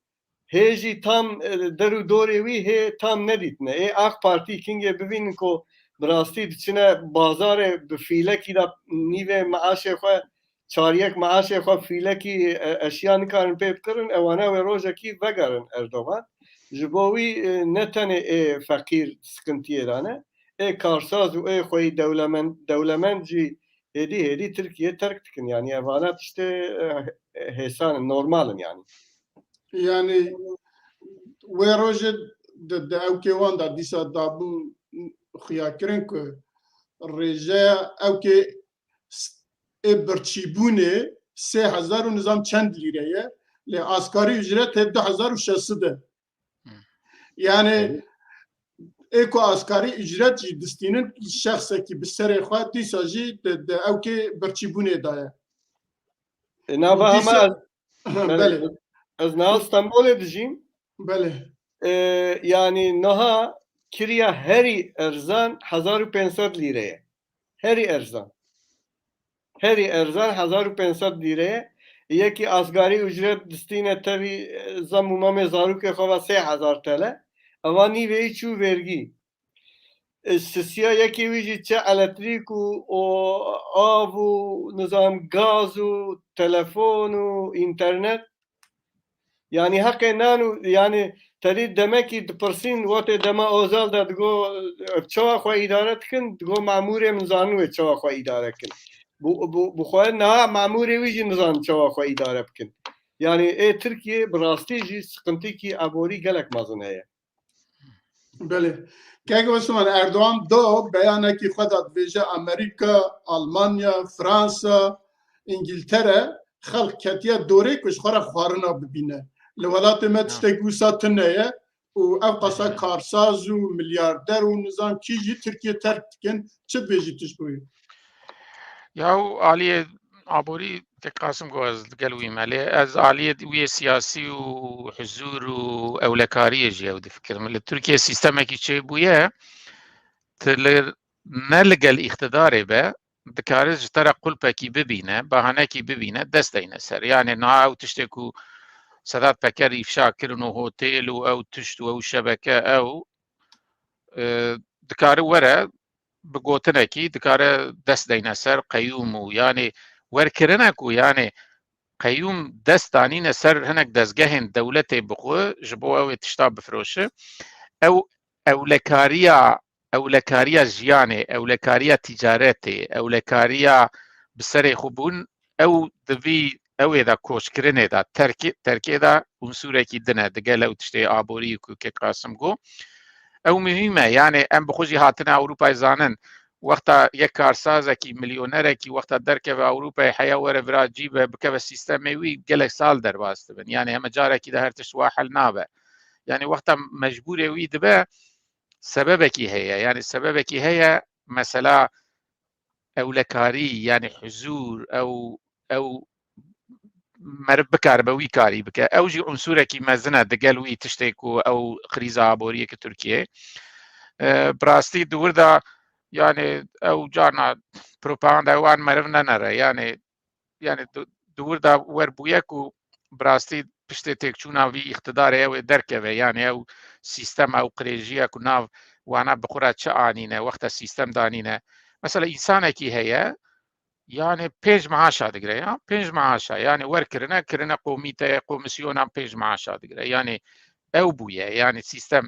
hê jî tam, e, der û dorê wî hê tam nedîtine. Ê AK Partî kingê bibînin ku bi rastî diçine bazarê bi fîlekî de nîvê meaşê xwe, çariyek meaşê xwe fîlekî, e, eşya nikarin pê bikirin, ewana wê rojekî vegerin Erdogan. Ji bo wî, e, ne tenê ê feqîr di siqintiyê de ne, ê karsaz û ê xweyî dewlemend, dewlemend jî hêdî hêdî Tirkiye terk dikin. Yanî evana tiştê, e, hêsan in, normal in yanî. Yanî wê rojê di, di ewkê wan de dîsa dabû xuyakirin ku rêjeya ewkê s-, ê birçîbûnê sê hezar û nizam çend lîre ye, lê asgarî ücret hê du hezar û şeş sed e. Yani ê ku asgarî ücret jî distînin, şexsekî bi serê xwe dîsa jî di, di ewkê birçîbûnê de ye. E, nava hema Dîsa- ez, Belê. ez niha Stenbolê dijîm. Belê. E, yanî niha kiriya herî erzan hezar û pênc sed lîre ye. Herî erzan. Herî erzan hezar û pênc sed lîre ye. Yekî asgarî ücret distîne tevî, e, zem û memê zarokê xwe ve sê hezar T L. Eva nîvê wî çû vergî. E, sisiya yekê wî jî çi elektrîk û, û av û nizam gaz û telefon û înternet. Yanî heqê nan û, yanî tenî demekî dipirsîn, wextê dema Ozal de digo, e, çawa xwe îdare dikin, digo memûrê min zanin wê çawa xwe îdare kin. Bu, bu, bu xwe niha memûrê wî jî nizanin çawa xwe îdare bikin. Yanî ê Tirkiye bi rastî jî siqintîkî eborî gelek mezin heye. Belê. Kek Osman, Erdogan do beyanekî xwe de dibêje Amerîka, Almanya, Fransa, Îngiltere xelk ketiye dorê ku ji xwe re xwarina bibîne. Li welatê me tiştek wisa tune ye û ev qasa karsaz û milyarder û nizam kî jî Tirkiye terk dikin. Çi dibêjî tu ji bo wî? Ya û aliyê aborî kek Qasim got ez li gel wî me lê ez aliyê wî yê siyasî û huzûr û ewlekariyê jî ew difikirim. Li Tirkiye sîstemekî çêbûye, tu li, ne li gel îqtidarê be, dikare ji te re qulpekî bibîne, bahanekî bibîne, dest deyne ser. Yanê niha ew tiştê ku Sedat Peker îfşa kirin û hotêl û ew tişt û ew şebeke ew, e, dikare were bi gotinekî dikare dest deyne ser qeyûm û yanê werkirine ku yanê qeyûm dest danîne ser hinek dezgehên dewletê bi xwe ji bo ew ê tişta bifiroşe. Ew ewlekariya, ewlekariya jiyanê, ewlekariya tîcaretê, ewlekariya bi serê xwe bûn, ew di vî ewê de koçkirinê de terkê, terkê de unsurekî din e, digel ew tiştê aborî ku kek Qasim got. Ew muhîm e, yanê em bi xwe jî hatine Ewropayê zanin. Wexta yek karsazekî, milyonerekî wexta derkeve Ewropayê heya were vira cî be, bikeve sîstemê wî, gelek sal derbas dibin. Yanê heme carekî de her tişt wa hel nabe. Yanê wexta mecbûrê wî dibe, sebebekî heye. Yanê sebebekî heye, mesela ewlekarî, yanê huzûr, ew, ew meriv bikaribe wî karî bike. Ew jî unsurekî mezin e digel wî tiştê ku ew krîza aboriyê ki Tirkiyeyê. E, bi rastî di wir de, yanê ew carna propaganda wan meriv nenere. Yanê, yanê di, di wir de wer bûye ku bi rastî piştê têkçûna vî îqtidarê ew ê derkeve. Yanê ew sîstem, ew qirêjiye ku nav wana bi xwe re çi anîne, wexta sîstem danîne. Mesela însanekî heye, yanê pênc meaşa digire ya, pênc meaşa, yanê wer kirine, kirine komîte, komisyona pênc meaşa digire. Yanê ew bûye. Yani sîstem,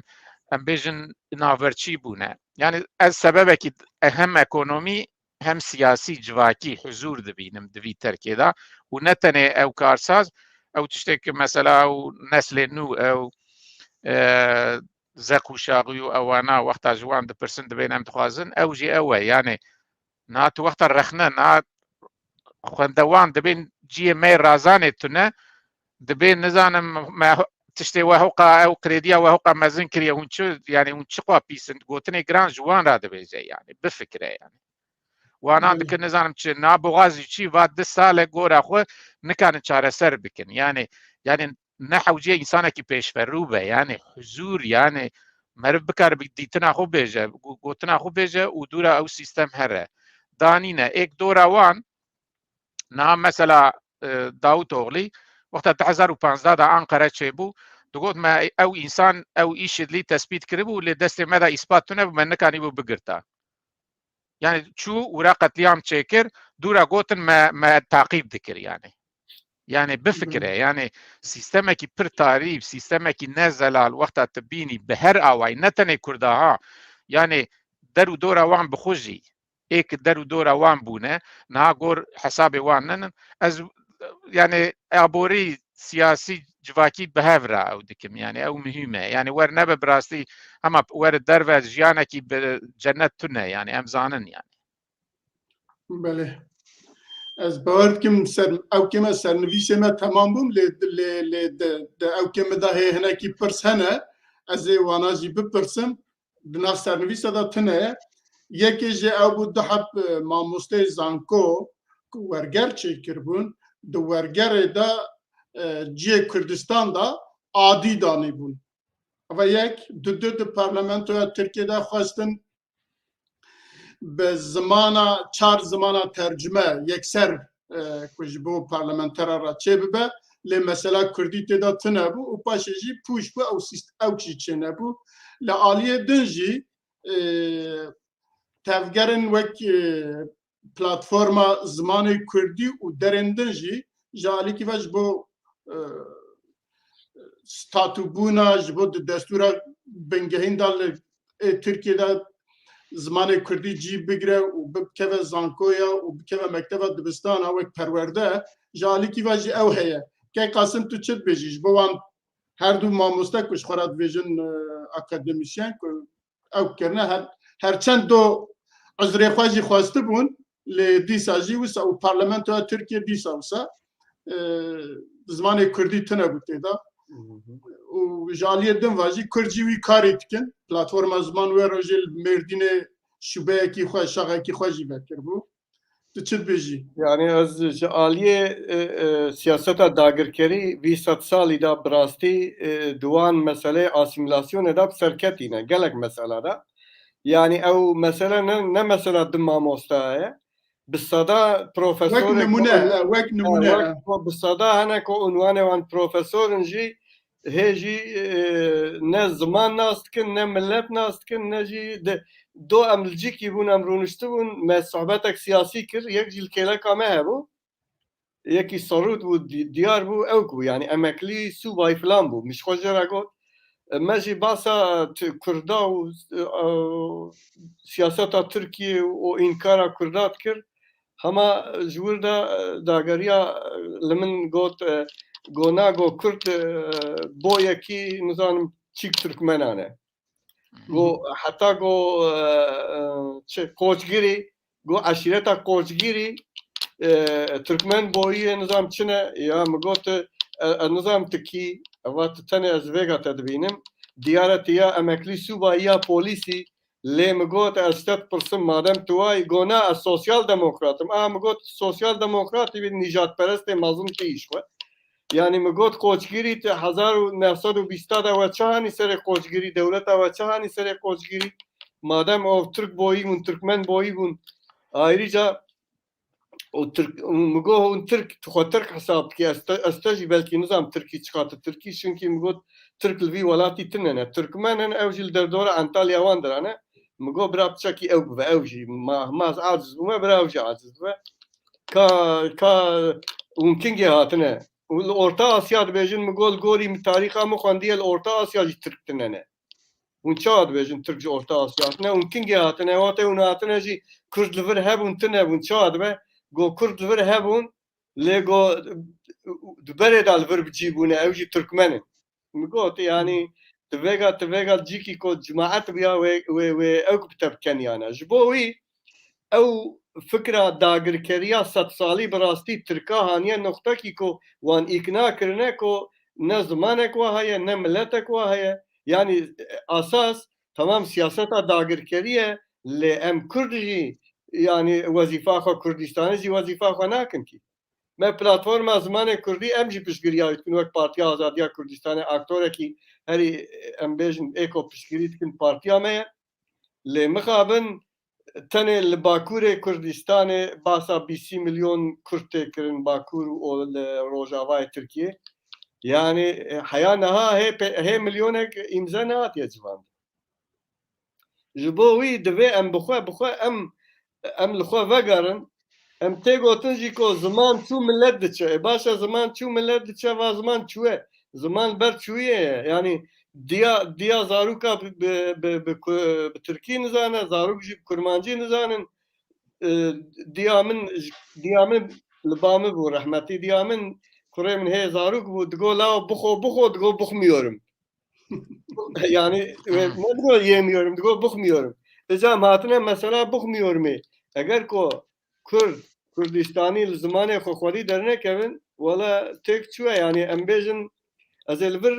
em bêjin, naverçî bûne. Yani ez sebebekî hem ekonomî hem siyasî civakî huzûr dibînim di vî terkê de û ne tenê ew karsaz, ew tiştê ku mesela ew neslê nû, ew, e, zeqûşaxî û ewana wexta ji wan dipirsin dibên em dixwazin, ew jî ew e. Yani niha tu wexta rexne, niha xwendewan dibên ciyê me yê razanê tune, dibên nizanim me tiştê we hoqa ew krediya we hoqa mezin kiriye, hûn çi, yani hûn çi xwe pîs in, gotinê giran ji wan re dibêje, yani bifikire yani. Wanan dikir nizanim çi, na boxazî çi, va du sal e gora xwe nikarin çareser bikin. Yani, yani ne hewciye însanekî pêşverû be, yani huzûr, yani meriv bikare bi dîtina xwe bêje, go-, gotina xwe bêje û dûra ew sîstem here. Danîne, êk dora wan, niha mesela, e, Davutoğlu, wexta du hezar û panzdeh de Ankara çêbû, digot me ew însan, ew îşidlî tespît kiribû, lê destê me de îspat tune bû, me nikanîbû bigirta. Yani çû û re qetlîam çêkir, dûra gotin me, me taqîb dikir yani. Yani bifikire, yani sîstemekî pir tarî, sîstemekî ne zelal wexta tu bînî bi her awayî, ne tenê Kurda ha, yani der û dora wan bi xwe jî, ê ki der û dora wan bûne, niha gor hesabê wan nenin. Ez, yani aborî, siyasî, civakî bi hev re ew dikim, yani ew muhîm e. Yani wer nebe bi rastî, hema were derve jiyanekî bi cennet tune, yani em zanin yani. Belê. Ez bawer dikim ser, ew kême sernivîsê me temam bûn, lê, lê, lê de, de ew kême de hê hinekî pirs hene, ez ê wana jî bipirsim, di nav sernivîsa de tune ye. Yekê jê ew bû du heb, e, mamosteyê zanko ku werger çêkiribûn, di wergerê de, e, cihê Kurdistan de adî danîbûn. Eva yek, du du di parlamentoya Tirkiyê de xwestin bi zimana, çar zimana tercime yekser, e, ku ji bo parlamentera re çêbibe, lê mesela kurdî tê de tune bû û paşê jî pûç bû, ew sîst-, ew jî çênebû. Li aliyê din jî, e, tevgerên wek, e, platforma zimanê kurdî û derên din jî ji alîkî ve ji bo, e, statûbûna, ji bo di destûra bingehîn de li, ê Tirkiyê de zimanê kurdî cî bigire û bikeve zankoya û bikeve mekteva dibistana wek perwerde, ji alîkî ve jî ew heye. Kek Qasim, tu çi dibêjî ji bo wan her du mamoste ku ji xwe re dibêjin, e, akademîsyen ku ew kirine, her, her çend do uzrê xwe jî xwestibûn, lê dîsa jî wisa û parlamentoya Tirkiye dîsa wisa, e, zimanê kurdî tune bû tê de. Hı hı. Û ji aliyê din ve jî kurd jî wî karî dikin. Platforma Ziman wê rojê li Mêrdînê şubeyekî xwe, şaxekî xwe jî vekiribû. Tu çi dibêjî? Yani ez ji aliyê, e, e, siyaseta dagirkerî vî sed salî de bi rastî, e, di wan meseleyê asîmîlasyonê de bi serketî ne, gelek mesele de. Yani ew mesele ne, ne mesela di mamosta ye. Bi seda profesorê Wek nimûne, ku, he, wek nimûne, wek he. Ku bi seda hene ku unwanê wan profesor in jî hê jî, e, ne ziman nas dikin, ne milet nas dikin, ne jî di, do em li cîkî bûn, em rûniştibûn, me sohbetek siyasî kir, yek jî li kêleka me hebû. Yekî serût bû, di-, diyar bû, ew ku, yani emeklî subay filan bû. Min ji xwe jê re got, e, me jî basa tu-, Kurda û, e, siyaseta Tirkiyê û înkara Kurda dikir. Hema ji wir de, e, dageriya, e, li min got, e, go na go Kurd, e, bo yekî, nizanim, çîk Tirkmenan e. Go, heta go, e, e, çi, Koçgirî, go eşîreta Koçgirî, e, Tirkmen boyî ye, nizam çi ne, ya min got, e, e, nizam tu kî, eva tu tenê ez vêga te dibînim. Diyare tu ya emeklî subayî ya polîsî, lê min got, ez ji te dipirsim, madem tu wayî, go na, ez sosyal demokrat im. A min got, sosyal demokratî bî, nîjadperestê mezin tî ji xwe. Yani min got, Koçgirî tu hezar û neh sed û bîst de we çi hanî serê Koçgirî, dewleta we çi hanî serê Koçgirî? Madem ew Tirk boyî bûn, Tirkmen boyî bûn, ayrıca o Tirk, min got, hûn Tirk, tu xwe Tirk hesab dikî, ez te, ez te jî belkî nizam Tirkî çiqate Tirkî, çunkî min got, Tirk li vî welatî tune ne. Tirkmen in, ew jî li derdora Antalya wan dira ne. Min got, bira piçekî ew bibe, ew jî ma, ma ez aciz bûme, bira ew jî aciz bibe. Ka, ka hûn kingê hatine? û li Orta Asya dibêjin, min got, li gorî min tarîxa min xwendiye, li Orta Asya jî Tirk tine ne. Hûn çawa dibêjin Tirk ji Orta Asya hatine? Hûn kingê hatine? Wate hûn hatine jî Kurd li vir hebûn, tune bûn. Çawa dibe? Go Kurd li vir hebûn, lê go di berê de li vir bi cî bûne, ew jî Tirkmen in. Min got, yanî, ti vêga, ti vêga cîkî ku cemaet biya wê, wê, wê ew bi te bi keniyane. Ji bo wî ew fikra dagirkeriya sed salî bi rastî Tirka haniye noxtekî ku wan îkna kirine ku ne zimanek wa heye, ne miletek wa heye. Yanî, e, asas, tamam, siyaseta dagirkerî ye, lê em Kurd jî, yanî, wezîfa xwe, Kurdistanê jî wezîfa xwe nakin kî. Me platforma zimanê Kurdî, em jî piştgiriya wî dikin wek Partiya Azadiya Kurdistanê, aktorekî herî, em bêjin, ê ku piştgirî dikin partiya me ye. Lê mixabin tenê li Bakurê Kurdistanê basa bîsî milyon Kurd tê kirin Bakur û li Rojavayê Tirkiyê. Yanî, e, heya niha hê pe-, hê milyonek îmze nehatiye civandin. Ji bo wî divê em bi xwe, bi xwe em, em li xwe vegerin. Em tê gotin jî ku ziman çû, milet diçe. E, baş e, ziman çû, milet diçe, va ziman çûye. Ziman ber çûyê ye. Yanî diya, diya zaroka bi, bi, bi, bi ku-, bi tirkî nizane, zarok jî bi kurmancî nizanin. E, diya min, diya min li ba min bû rehmetî. Diya min, kurê min hê zarok bû, digo, "Lawo bixwe, bixwe", digo, "Bixmiyorum." Yani, e, ne digo "yemiyorum", digo "bixmiyorum". Îca em hatine mesela "bixmiyorumê". Eger ku Kurd, Kurdistanî li zimanê xwe xwedî dernekevin, wela têk çûye. Yani, em bêjin, ez ê li vir,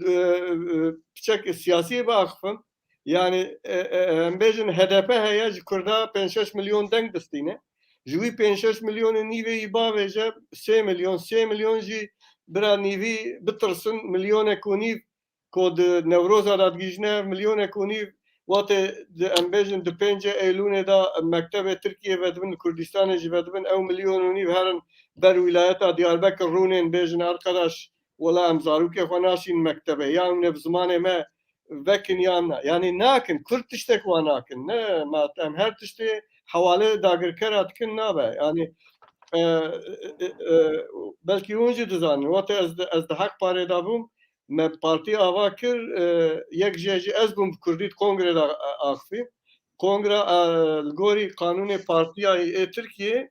e, e, piçek siyasî biaxifim. Yani, e, e, em bêjin H D P heye, ji Kurda pênc şeş milyon deng distîne. Ji wî pênc şeş milyonê nîvê yî bavêje sê milyon, sê milyon jî bira nîvî bitirsin, milyonek û nîv ku di Newroza de digihîjine, milyonek û nîv, wate di, em bêjin, di pêncê Eylûnê de mektebê Tirkiyê vedibin, li Kurdistanê jî vedibin, ew milyon û nîv herin ber wîlayeta Diyarbekir rûnên bêjin, "Arkadaş, wela em zarokê xwe naşîn mektebê, ya hûn ê bi zimanê me vekin ya na." Yani nakin, Kurd tiştek wa nakin. Ne, ma em her tiştê hewalê dagirkera dikin nabe. Yani, e, e, e, e, belkî hûn jî dizanin. Wate ez di, ez di Hek Parê de bûm, me partî ava kir, e, yek jê jî ez bûm, bi kurdî di kongrê de, e, axivî. Kongra, e, li gorî qanûnê partiya ê Tirkiyê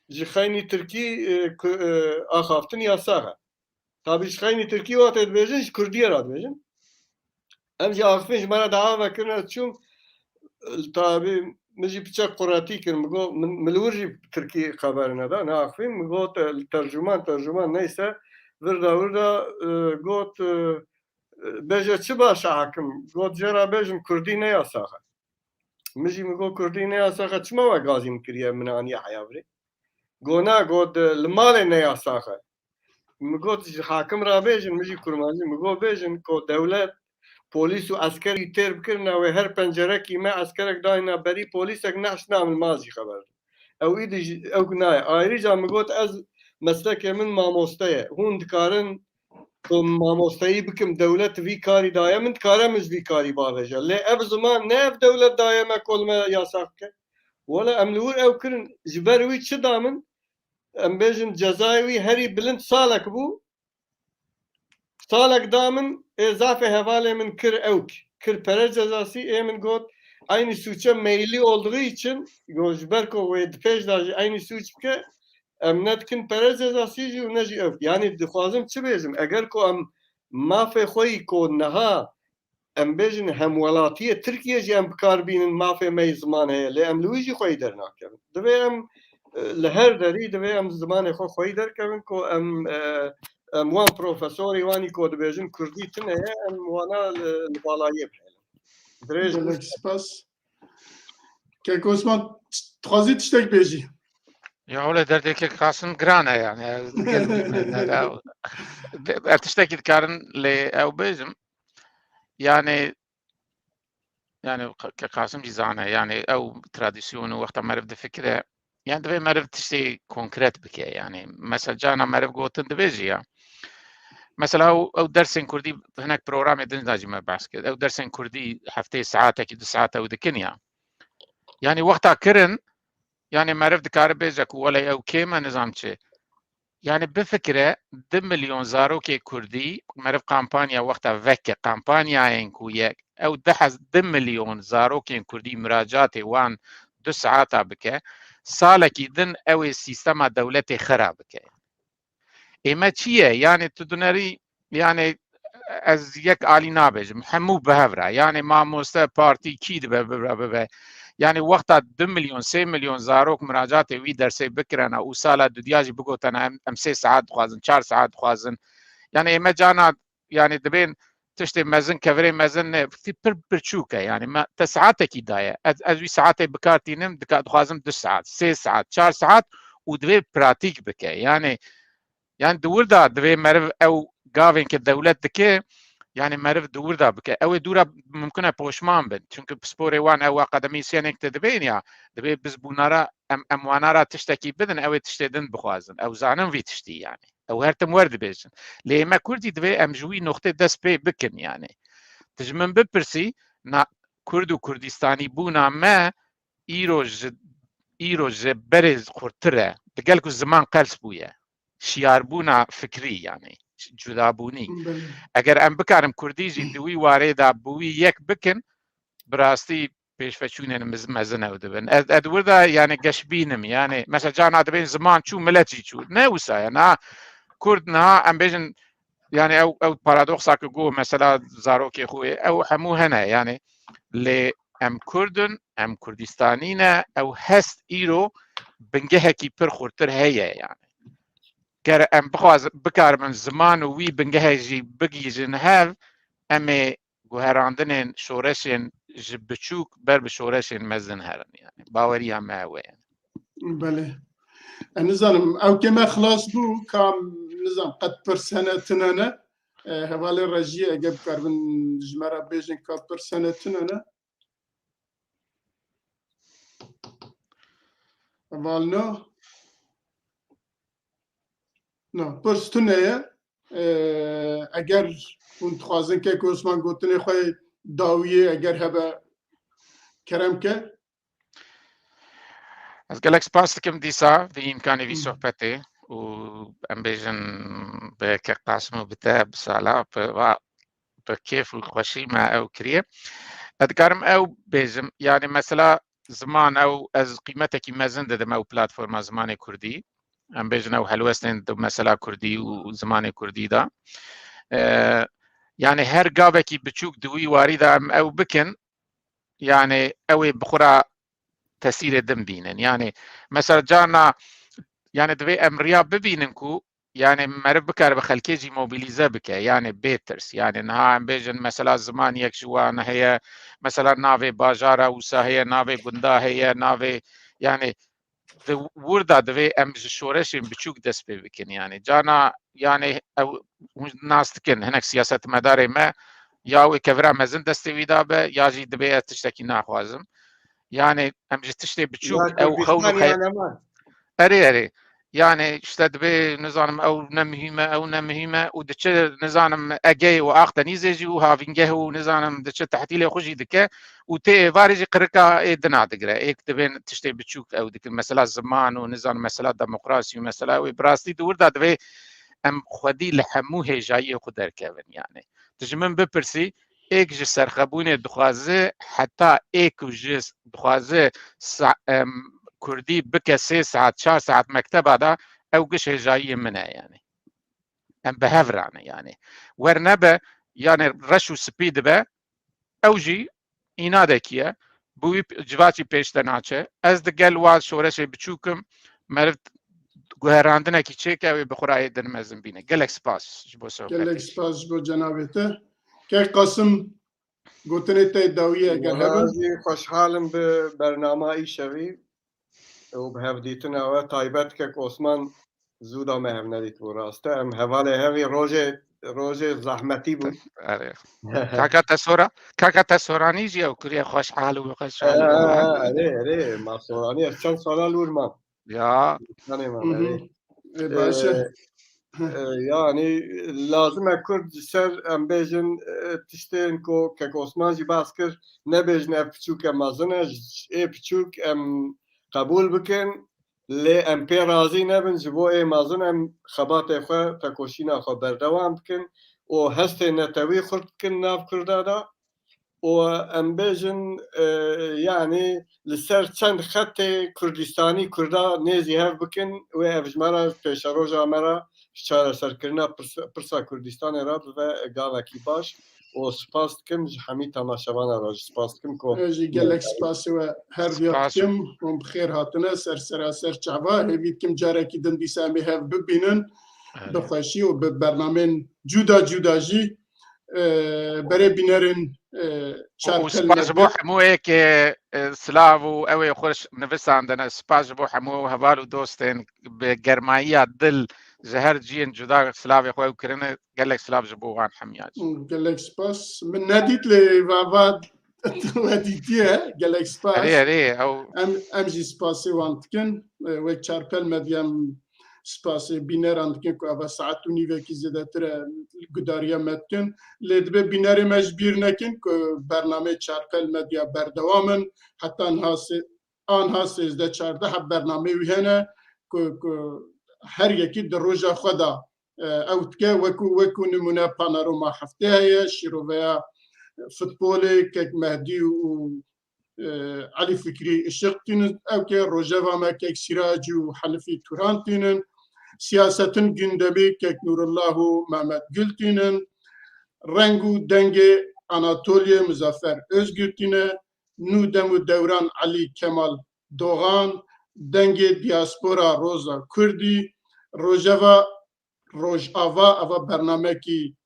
ji xeynî tirkî, e, ku, e, axaftin yasax e. Tabî ji xeynî tirkî wate dibêjin, ji kurdiyê re dibêjin. Em jî axifîn, ji me re dawa vekirine, çûm, tabî min jî piçek quretî kir, min got, min, min li wir jî tirkî xeber neda, neaxifîn, min got, e, li tercûman, tercûman neyse, virda, virda, e, got, e, e, bêje çi baş e hekim? Got, jê re bêjim kurdî ne yasax e. Min jî min got, kurdî ne yasax e, çima we gazî min kiriye, min aniye heya virê? Got, na, got, e, li malê ne yasax e. Min got, ji hakim re bêjin, min jî kurmancî, min got, bêjin ku dewlet polîs û eskerî têr bikirine wê her pencerekî me eskerek dayna berî, polîsek nehşna min mal jî xeber. Ew îdî jî, ew nayê. Ayrıca min got, ez meslekê min mamoste ye. Hûn dikarin ku mamosteyî bikim, dewlet vî karî daye min, dikare min ji vî karî bavêje. Lê ev ziman ne ev dewlet daye me ku li me yasax bike. Wele em li wir ew kirin, ji ber wî çi da min? Em bêjin cezayê wî herî bilind salek bû. Salek da min, ê zafê hevalê min kir ewk. Kir pere cezasî, ê min got, aynı suçe meyilli olduğu için, got, ji ber ku wê di pêş de jî aynı suç bike, em ne dikin pere cezasî jî û ne jî ewk. Yani dixwazim çi bêjim? Eger ku em mafê xwe yî ku niha em bêjin hemwelatiyê Tirkiye jî em bi kar bînin, mafê me yî ziman heye, lê em li wî jî xwe yî dernakevin. Divê em, e, li her derî divê em zimanê xwe xwe yî derkevin ku em, e, em wan profesorî wanî ku dibêjin kurdî tune ye, em wana li, li balayê bihêlin. Dirêj Gelek spas. Kek Osman, dixwazî tiştek bêjî? Ya, wele derdê Kek Qasim giran e yani. Ez digel bûme, ne, ne, ev tiştekî dikarin lê ew bêjim. Yani, yani Kek Qasim jî zane, yani ew tradisyon û wexta meriv difikire, yani divê meriv tiştê konkret bike. Yani mesela cana meriv gotin divê jî ya. Mesela ew, ew dersên kurdî hinek programê din de jî me behs kir. Ew dersên kurdî hefteyê saetekî, du saet ew dikin ya. Yani wexta kirin, yani meriv dikare bêje ku wele ew kêm e, nizam çi. Yani bifikire, du milyon zarokê Kurdî, meriv kampanya wexta veke, kampanyayên ku ye, ew du hez-, du milyon zarokên Kurdî muracatê wan du saeta bike, salekî din ew ê sîstema dewletê xera bike. Ê me çi ye? Yani tu dinerî, yani ez yek alî nabêjim. Hemû bi hev re. Yani mamoste, partî, kî dibe bibe bibe. Yani wexta du milyon, sê milyon zarok muracatê wî dersê bikirena û sala dudiya jî bigotena em, em sê saet dixwazin, çar saet dixwazin. Yani ê me cana, yani dibên tiştê mezin, kevirê mezin ne, pir pirçûk e. Yani me te saetekî daye. Ez, ez wî saetê bikar tînim, dika-, dixwazim du saet, sê saet, çar saet û divê pratîk bike. Yani Yani di wir de divê meriv ew gavên ke dewlet dike, yani meriv di wir de bike. Ew ê dû re mimkun e poşman bin. Çunku pisporê wan ew akademîsyenek te dibên ya, divê biz bûna re em, em wana re tiştekî bidin, ew ê tiştê din bixwazin. Ew zanin vî tiştî yani. Ew her tim wer dibêjin. Lê me Kurdî divê em ji wî noxtê dest pê bikin yani. Tu ji min bipirsî, na Kurd û Kurdistanî bûna me îro ji, îro ji berê xurtir e. Digel ku ziman qels bûye. Şiyarbûna fikrî, yani cudabûnî. Belê. Eger em bikarin Kurdî jî di wî warê de bi wî yek bikin, bi rastî pêşveçûnên miz-, mezin ew dibin. Ez, ez di wir de, yani geşbîn im. Yani mesela cana dibên ziman çû, milet jî çû. Ne wisa ye. Niha Kurd, niha em bêjin, yani ew, ew paradoksa ku got mesela zarokê xwe, ew hemû hene. Yani lê em Kurd in, em Kurdistanî ne, ew hest îro bingehekî pir xurtir heye yani. Ger em bixwaz-, bikaribin ziman û wî bingehê jî bigihîjin hev, em ê guherandinên şoreşên ji biçûk ber bi şoreşên mezin herin yani. Baweriya me ew e yani. Belê. E, nizanim, ew kê me xilas bû, ka nizanim qet pirs hene tune ne. E, hevalê rejiyê eger bikaribin ji me re bêjin ka pirs hene tune ne. Heval no. No, pirs tune ye. E, eger hûn dixwazin kek Osman gotinê xwe dawiyê eger hebe kerem ke. Ez gelek spas dikim dîsa vî îmkanê vî Hı. sohbetê û em bêjin bi kek Qasim û bi te bi sala bi va bi kêf û xweşî me ew kiriye. Ez dikarim ew bêjim, yani mesela ziman ew ez qîmetekî mezin didim ew platforma zimanê kurdî. Em bêjin ew helwestên di mesela kurdî û zimanê kurdî de. Ee, yani her gavekî biçûk di wî warî de em ew bikin, yani ew ê bi xwe re tesîrê din bînin. Yani mesela carna yani divê em riya bibînin ku yani meriv bikare bi xelkê jî mobilîze bike, yani bê tirs. Yani niha em bêjin mesela ziman yek ji wan heye, mesela navê bajara wisa heye, navê gunda heye, navê yani di wir de divê em ji şoreşên biçûk dest pê bikin. Yani cana yani ew hûn nas dikin, hinek siyasetmedarê me ya wê kevira mezin destê wî de be ya jî dibê ez tiştekî naxwazim. Yani em ji tiştê biçûk Ya ew xewn û Kurdistan xey- ya ne var? Erê, erê. Yani işte dibê nizanim ew ne muhîm e, ew ne muhîm e û diçe nizanim Egeyê û Aqdenîzê jî û havîngeh û nizanim diçe tehdîlê xwe jî dike û tê êvarê jî qirika ê dina digire. Êk dibên tiştê biçûk ew dikin. Mesela ziman û nizanim mesela demokrasî û mesela wê bi rastî di wir de divê em xwedî li hemû hêjayiyê xwe derkevin yani. Tu ji min bipirsî, êk ji serxebûnê dixwaze, heta ê ku ji dixwaze sa-, em, kurdî bike sê saet, çar saet mekteba de, ew giş hêjayiyê min e yani. Em bi hev re ne yani. Wernebe yani reş û spî dibe, ew jî înadekî ye. Bi wî p-, civakî pêş de naçe. Ez di gel wan şoreşê biçûk im, meriv guherandinekî çêke, ew ê bi xwe re ê din mezin bîne. Gelek spas ji bo sohbetê. Gelek spas ji bo cenabê te. Kek Qasim, gotinê te dawiyê eger hebe. Niha jî xweşhal im bi bernama îşevî û bi hevdîtina we taybet kek Osman zûda me hev nedîtibû rast e. Em hevalê hevî rojê, rojê zehmetî bû. Erê. Kaka te sora, kaka te soranî jî ew kiriye xweşhal û xweşhal. Erê, erê, erê. Ma soranî ez çend sala lûr mam. Ya. Tanê mam, Hı hı. Erê. E, baş e. E, e, yani lazim e Kurd ji ser em bêjin, e, tiştên ku kek Osman jî bas kir, nebêjin ev piçûk e mezin e, ê piçûk em qebûl bikin. Lê em pê razî nebin, ji bo ê mezin em xebatê xwe, tekoşîna xwe berdewam bikin û hestê netewî xurt bikin nav Kurda de û em bêjin, e, yanî li ser çend xetê Kurdistanî Kurda nêzî hev bikin, wê ev ji me re, pêşeroja me re, ji çareserkirina pirsa, pirsa Kurdistanê re bibe gavekî baş. Û spas dikim ji hemî temaşevana re jî spas dikim ku Ez jî gelek spasê we her diya Spas. dikim. Hûn bi xêr hatine ser seraser çava. Hêvî dikim carekî din dîsa em ê hev bibînin. Erê. Bi xweşî û bi bernamên cuda cuda jî, e, berê bînerên, e, Û, û Çarpel spas ji bo Medya. hemû ê ke, e, silav û ew ê xwe nivisandine. Spas ji bo hemû heval û dostên bi germayiya dil ji her ciyên cuda silavê xwe ew kirine. Gelek silav ji bo wan hemiya jî. Gelek spas. Min nedît lê va, va we dîtiye. Gelek spas. Erê, erê, ew Em, em jî spasê wan dikin. E, wek Çarpel Medya em spasê bîneran dikin ku eva saet û nîvekî zêdetir e gudariya me dikin. Lê dibe bînerê me ji bîr nekin ku bernameyê Çarpel Medya berdewam in. Heta niha sê-, anha sêzdeh çardeh heb bernameyê wî hene ku, ku her yekî di roja xwe de, e, ew dike, wekû, wekû nimûne Panorama Heftê heye, şîroveya futbolê, Kek Mehdî û, e, Elî Fikrî Işiq tînin, ew ke Rojeva me Kek Sîrac û Helifî Turan tînin, Siyasetin Gündemi Kek Nurullah û Mehmet Gül tînin, Reng û Dengê Anatoliye Muzaffer Özgür tîne, Nû Dem û Dewran Elî Kemal Doğan, Dengê Diaspora Roza Kurdî, Rojeva, Rojava, eva bernamekî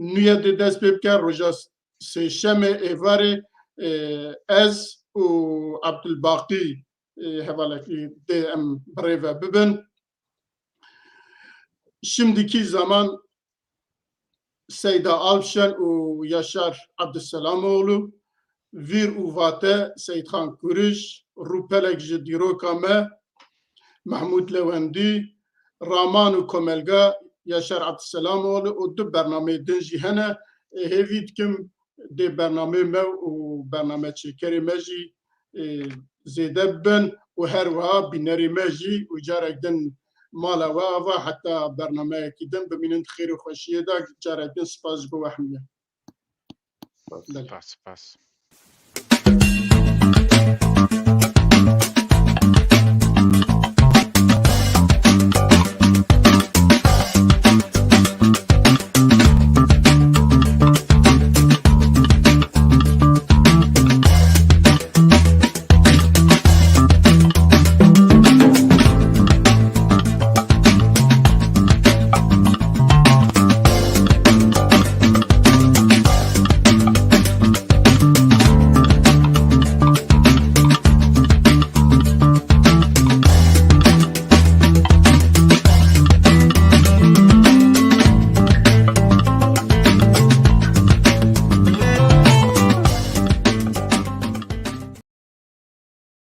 nû ye dê dest pê bike, roja sêşemê êvarê, e, ez û Abdulbaqî, e, hevalekî dê em bi rê ve bibin. Şimdiki zaman Seyda Alpşen û Yaşar Abduselamoğlu, Vîr û Vate Seyîdxan Kurij, Rûpelek ji dîroka me Mehmûd Lewendî, Raman û Komelga Yaşar Abduselamoğlu û du bernameyê din jî hene. Ê, hêvî dikim dê bernameyê me û bernameçêkerê me jî, ê, zêde bibin û her wiha bînerê me jî û carek din mala we ava heta bernameyekî din bimînin di xêr û xweşiyê de, carek din spas ji bo we hemî. Belê. Spas, spas.